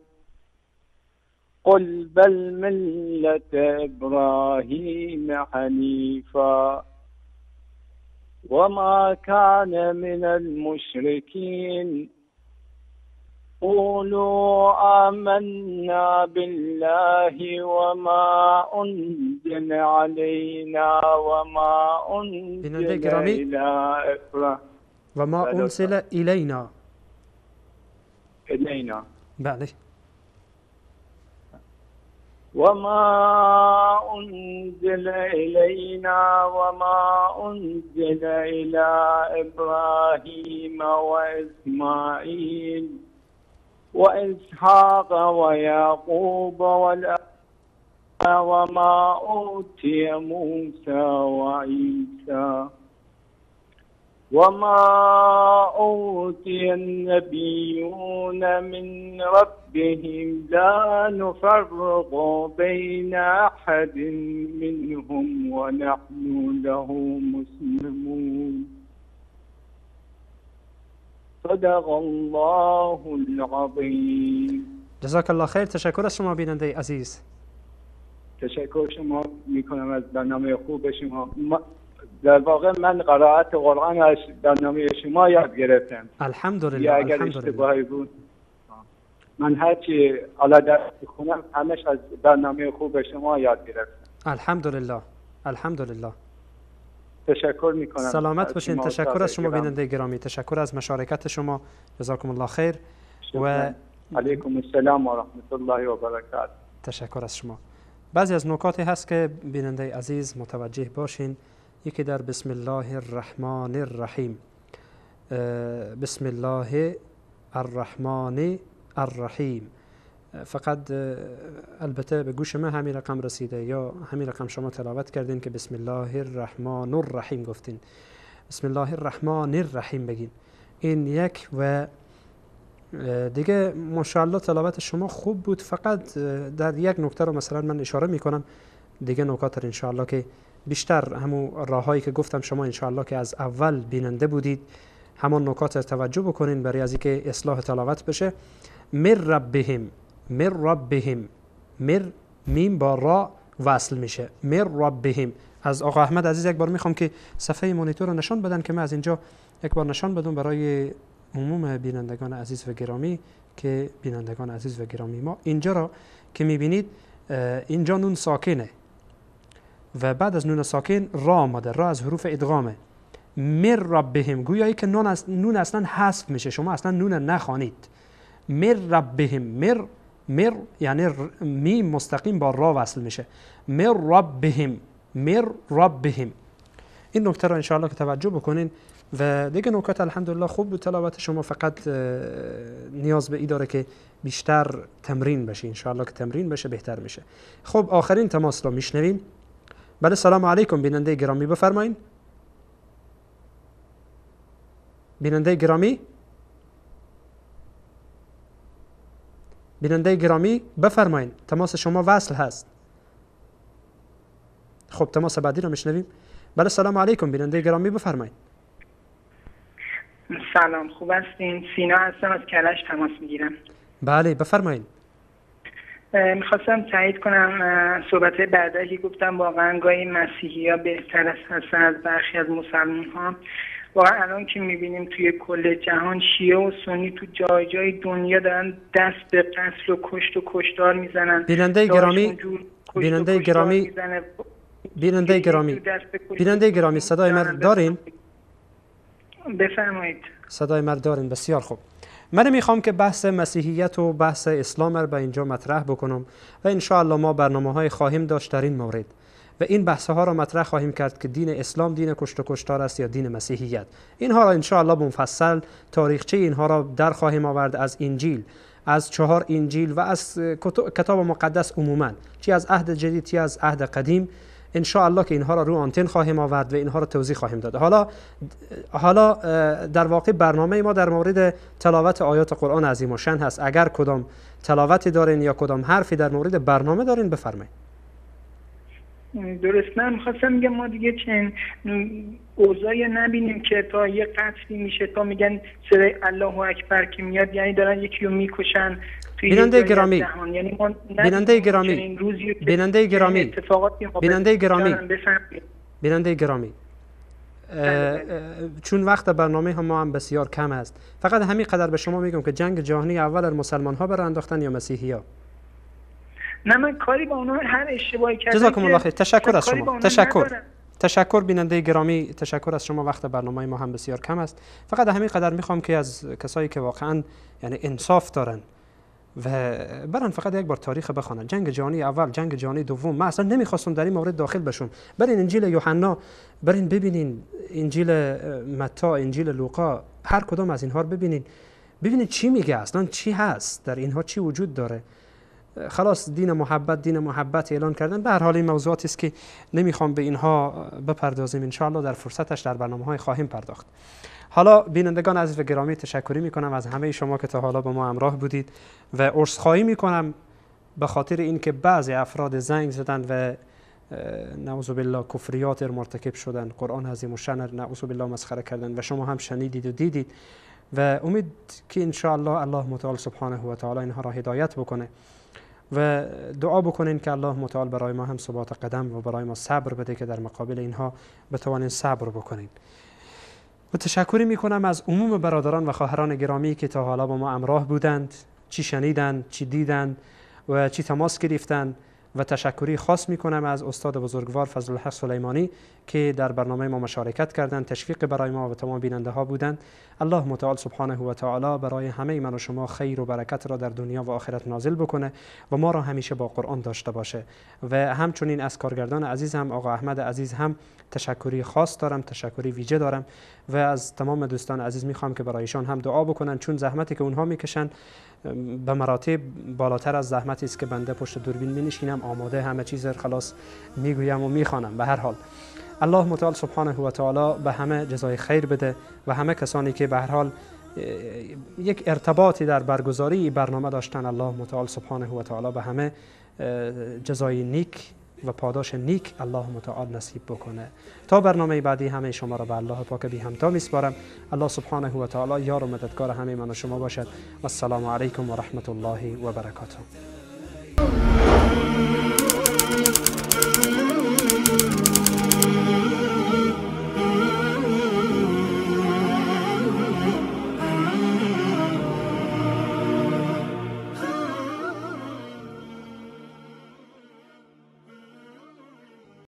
قل بل ملة إبراهيم حنيفا وما كان من المشركين. قولوا آمنا بالله وما أنزل علينا وما أنزل إلى إبراهيم وما أنزل إلينا بله وما أنزل إلينا وما أنزل إلى إبراهيم وإسماعيل وإسحاق ويعقوب وما أوتي موسى وعيسى وما أوتي النبيون من ربهم لا نفرق بين أحد منهم ونحن له مسلمون. صدق الله العظیم. جزاک الله خیر. تشکر از شما بیننده عزیز. تشکر شما میکنم از برنامه خوب شما. در واقع من قرائت قرآن از برنامه شما یاد گرفتم. الحمدلله. اگر اشتباهی بود من هرچی حالا درس میخونم همش از برنامه خوب شما یاد گرفتم. الحمدلله الحمدلله. تشکر میکنم. سلامت باشین. تشکر از شما بیننده گرامی، تشکر از مشارکت شما. جزاکم الله خیر. و علیکم السلام و رحمت الله و برکاته. تشکر از شما. بعضی از نکاتی هست که بیننده عزیز متوجه باشین. یکی در بسم الله الرحمن الرحیم، بسم الله الرحمن الرحیم، فقط البته به گوش من همین رقم رسیده یا همین رقم شما تلاوت کردین که بسم الله الرحمن الرحیم گفتین. بسم الله الرحمن الرحیم بگین، این یک. و دیگه ماشاءالله تلاوت شما خوب بود، فقط در یک نکته رو مثلا من اشاره میکنم، دیگه نکات رو انشاءالله که بیشتر همون راههایی که گفتم شما انشاءالله که از اول بیننده بودید همان نکات رو توجه بکنین برای از اینکه اصلاح تلاوت بشه. مر ربهم، مر ربهم، مر میم با را وصل میشه، مر ربهم. از آقا احمد عزیز یک بار میخوام که صفحه مانیتور رو نشان بدن که من از اینجا یک بار نشان بدم برای عموم بینندگان عزیز و گرامی، که بینندگان عزیز و گرامی ما اینجا را که میبینید اینجا نون ساکنه و بعد از نون ساکن را آمده، را از حروف ادغامه. مر ربهم، گویایی که نون اصلا حذف میشه، شما اصلا نون نخوانید. مر ربهم، مر مر یعنی میم مستقیم با را وصل میشه. مر ربهم، مر ربهم. این نکته را انشاءالله که توجه بکنین. و دیگه نکات الحمدلله خوب بود تلاوت شما، فقط نیاز به این داره که بیشتر تمرین بشه، انشاءالله که تمرین بشه بهتر میشه. خب آخرین تماس را میشنویم. بله سلام علیکم بیننده گرامی، بفرمایین. بیننده گرامی، بیننده گرامی بفرمایید، تماس شما وصل هست. خب تماس بعدی رو میشنویم. بله سلام علیکم، بیننده گرامی بفرمایید. سلام، خوب هستین؟ سینا هستم، از کلش تماس میگیرم. بله بفرمایید. میخواستم تایید کنم صحبت بعدی که گفتم واقعا گاهی مسیحی ها بهتر هستن از برخی از مسلمان ها. واقعا الان که میبینیم توی کل جهان شیعه و سنی تو جای جای دنیا دارن دست به قتل و کشت و کشتار میزنن. بیننده گرامی، بیننده گرامی، بیننده گرامی، بیننده گرامی، صدای من دارین؟ بفرمایید. صدای من دارین؟ بسیار خوب. من میخوام که بحث مسیحیت و بحث اسلام را به اینجا مطرح بکنم و انشاءالله ما برنامه های خواهیم داشت در این مورد و این بحث ها را مطرح خواهیم کرد که دین اسلام دین کشت و کشتار است یا دین مسیحیت. اینها را انشاءالله مفصل تاریخچه اینها را در خواهیم آورد از انجیل، از 4 انجیل و از کتاب مقدس عموما، چی از عهد جدید چی از عهد قدیم. انشاءالله که اینها را رو آنتن خواهیم آورد و اینها را توضیح خواهیم داد. حالا در واقع برنامه ما در مورد تلاوت آیات قرآن عظیم الشأن هست. اگر کدام تلاوتی دارین یا کدام حرفی در مورد برنامه دارین بفرمایید. درست، من می‌خواستم بگم ما دیگه چنین اوضاعی نبینیم که تا یه قتلی میشه تا میگن صدای الله اکبر که میاد، یعنی دارن یکی رو میکشن. بیننده گرامی، یعنی بیننده گرامی، بیننده گرامی، بیننده گرامی، بیننده گرامی، چون وقت برنامه هم ما هم بسیار کم است، فقط همین قدر به شما میگم که جنگ جهانی اول مسلمان ها بر انداختن یا مسیحی ها؟ نه من کاری با اونها هر اشتباهی کردن. جزاکم الله خیر. تشکر از شما. تشکر بیننده گرامی، تشکر از شما. وقت برنامه ما هم بسیار کم است. فقط همین قدر میخوام که از کسایی که واقعا یعنی انصاف دارن و برن فقط یک بار تاریخ بخوانن، جنگ جهانی اول، جنگ جهانی دوم. من اصلا نمیخواستم در این مورد داخل بشم. برین انجیل یوحنا، برین ببینین انجیل متی، انجیل لوقا، هر کدام از اینها رو ببینین، ببینین چی میگه، اصلا چی هست در اینها، چی وجود داره. خلاص دین محبت، دین محبت اعلان کردن. به هر حال این موضوعاتی است که نمیخوام به اینها بپردازیم، ان شاء الله در فرصتش در برنامه‌های خواهیم پرداخت. حالا بینندگان عزیز و گرامی، تشکری میکنم از همه شما که تا حالا با ما همراه بودید و عذرخواهی میکنم به خاطر اینکه بعضی افراد زنگ زدن و نعوذ بالله کفریات مرتکب شدن، قرآن عظیم الشأن نعوذ بالله مسخره کردن و شما هم شنیدید و دیدید و امید که ان شاء الله الله متعال سبحانه و تعالی اینها را هدایت بکنه و دعا بکنین که الله متعال برای ما هم ثبات قدم و برای ما صبر بده که در مقابل اینها بتوانین صبر بکنین. و تشکری میکنم از عموم برادران و خواهران گرامی که تا حالا با ما همراه بودند، چی شنیدند، چی دیدند و چی تماس گرفتند. و تشکری خاص میکنم از استاد بزرگوار فضل الحق سلیمانی که در برنامه ما مشارکت کردند، تشویق برای ما و تمام بیننده ها بودند. الله متعال سبحانه و تعالی برای همه من و شما خیر و برکت را در دنیا و آخرت نازل بکنه و ما را همیشه با قرآن داشته باشه. و همچنین از کارگردان عزیز هم آقا احمد عزیز هم تشکری خاص دارم، تشکری ویژه دارم و از تمام دوستان عزیز میخوام که برایشان هم دعا بکنن، چون زحمتی که اونها میکشن به مراتب بالاتر از زحمتی است که بنده پشت دوربین می نشینم، آماده همه چیز خلاص میگویم و میخوانم. به هر حال الله متعال سبحانه و تعالی به همه جزای خیر بده و همه کسانی که به هر حال یک ارتباطی در برگزاری برنامه داشتن، الله متعال سبحانه و تعالی به همه جزای نیک و پاداش نیک الله متعال نصیب بکنه. تا برنامه بعدی همه شما را به الله پاک بی همتا میسپارم. الله سبحانه و تعالی یار و مددگار همه من و شما باشد. و السلام علیکم و رحمت الله و برکاته.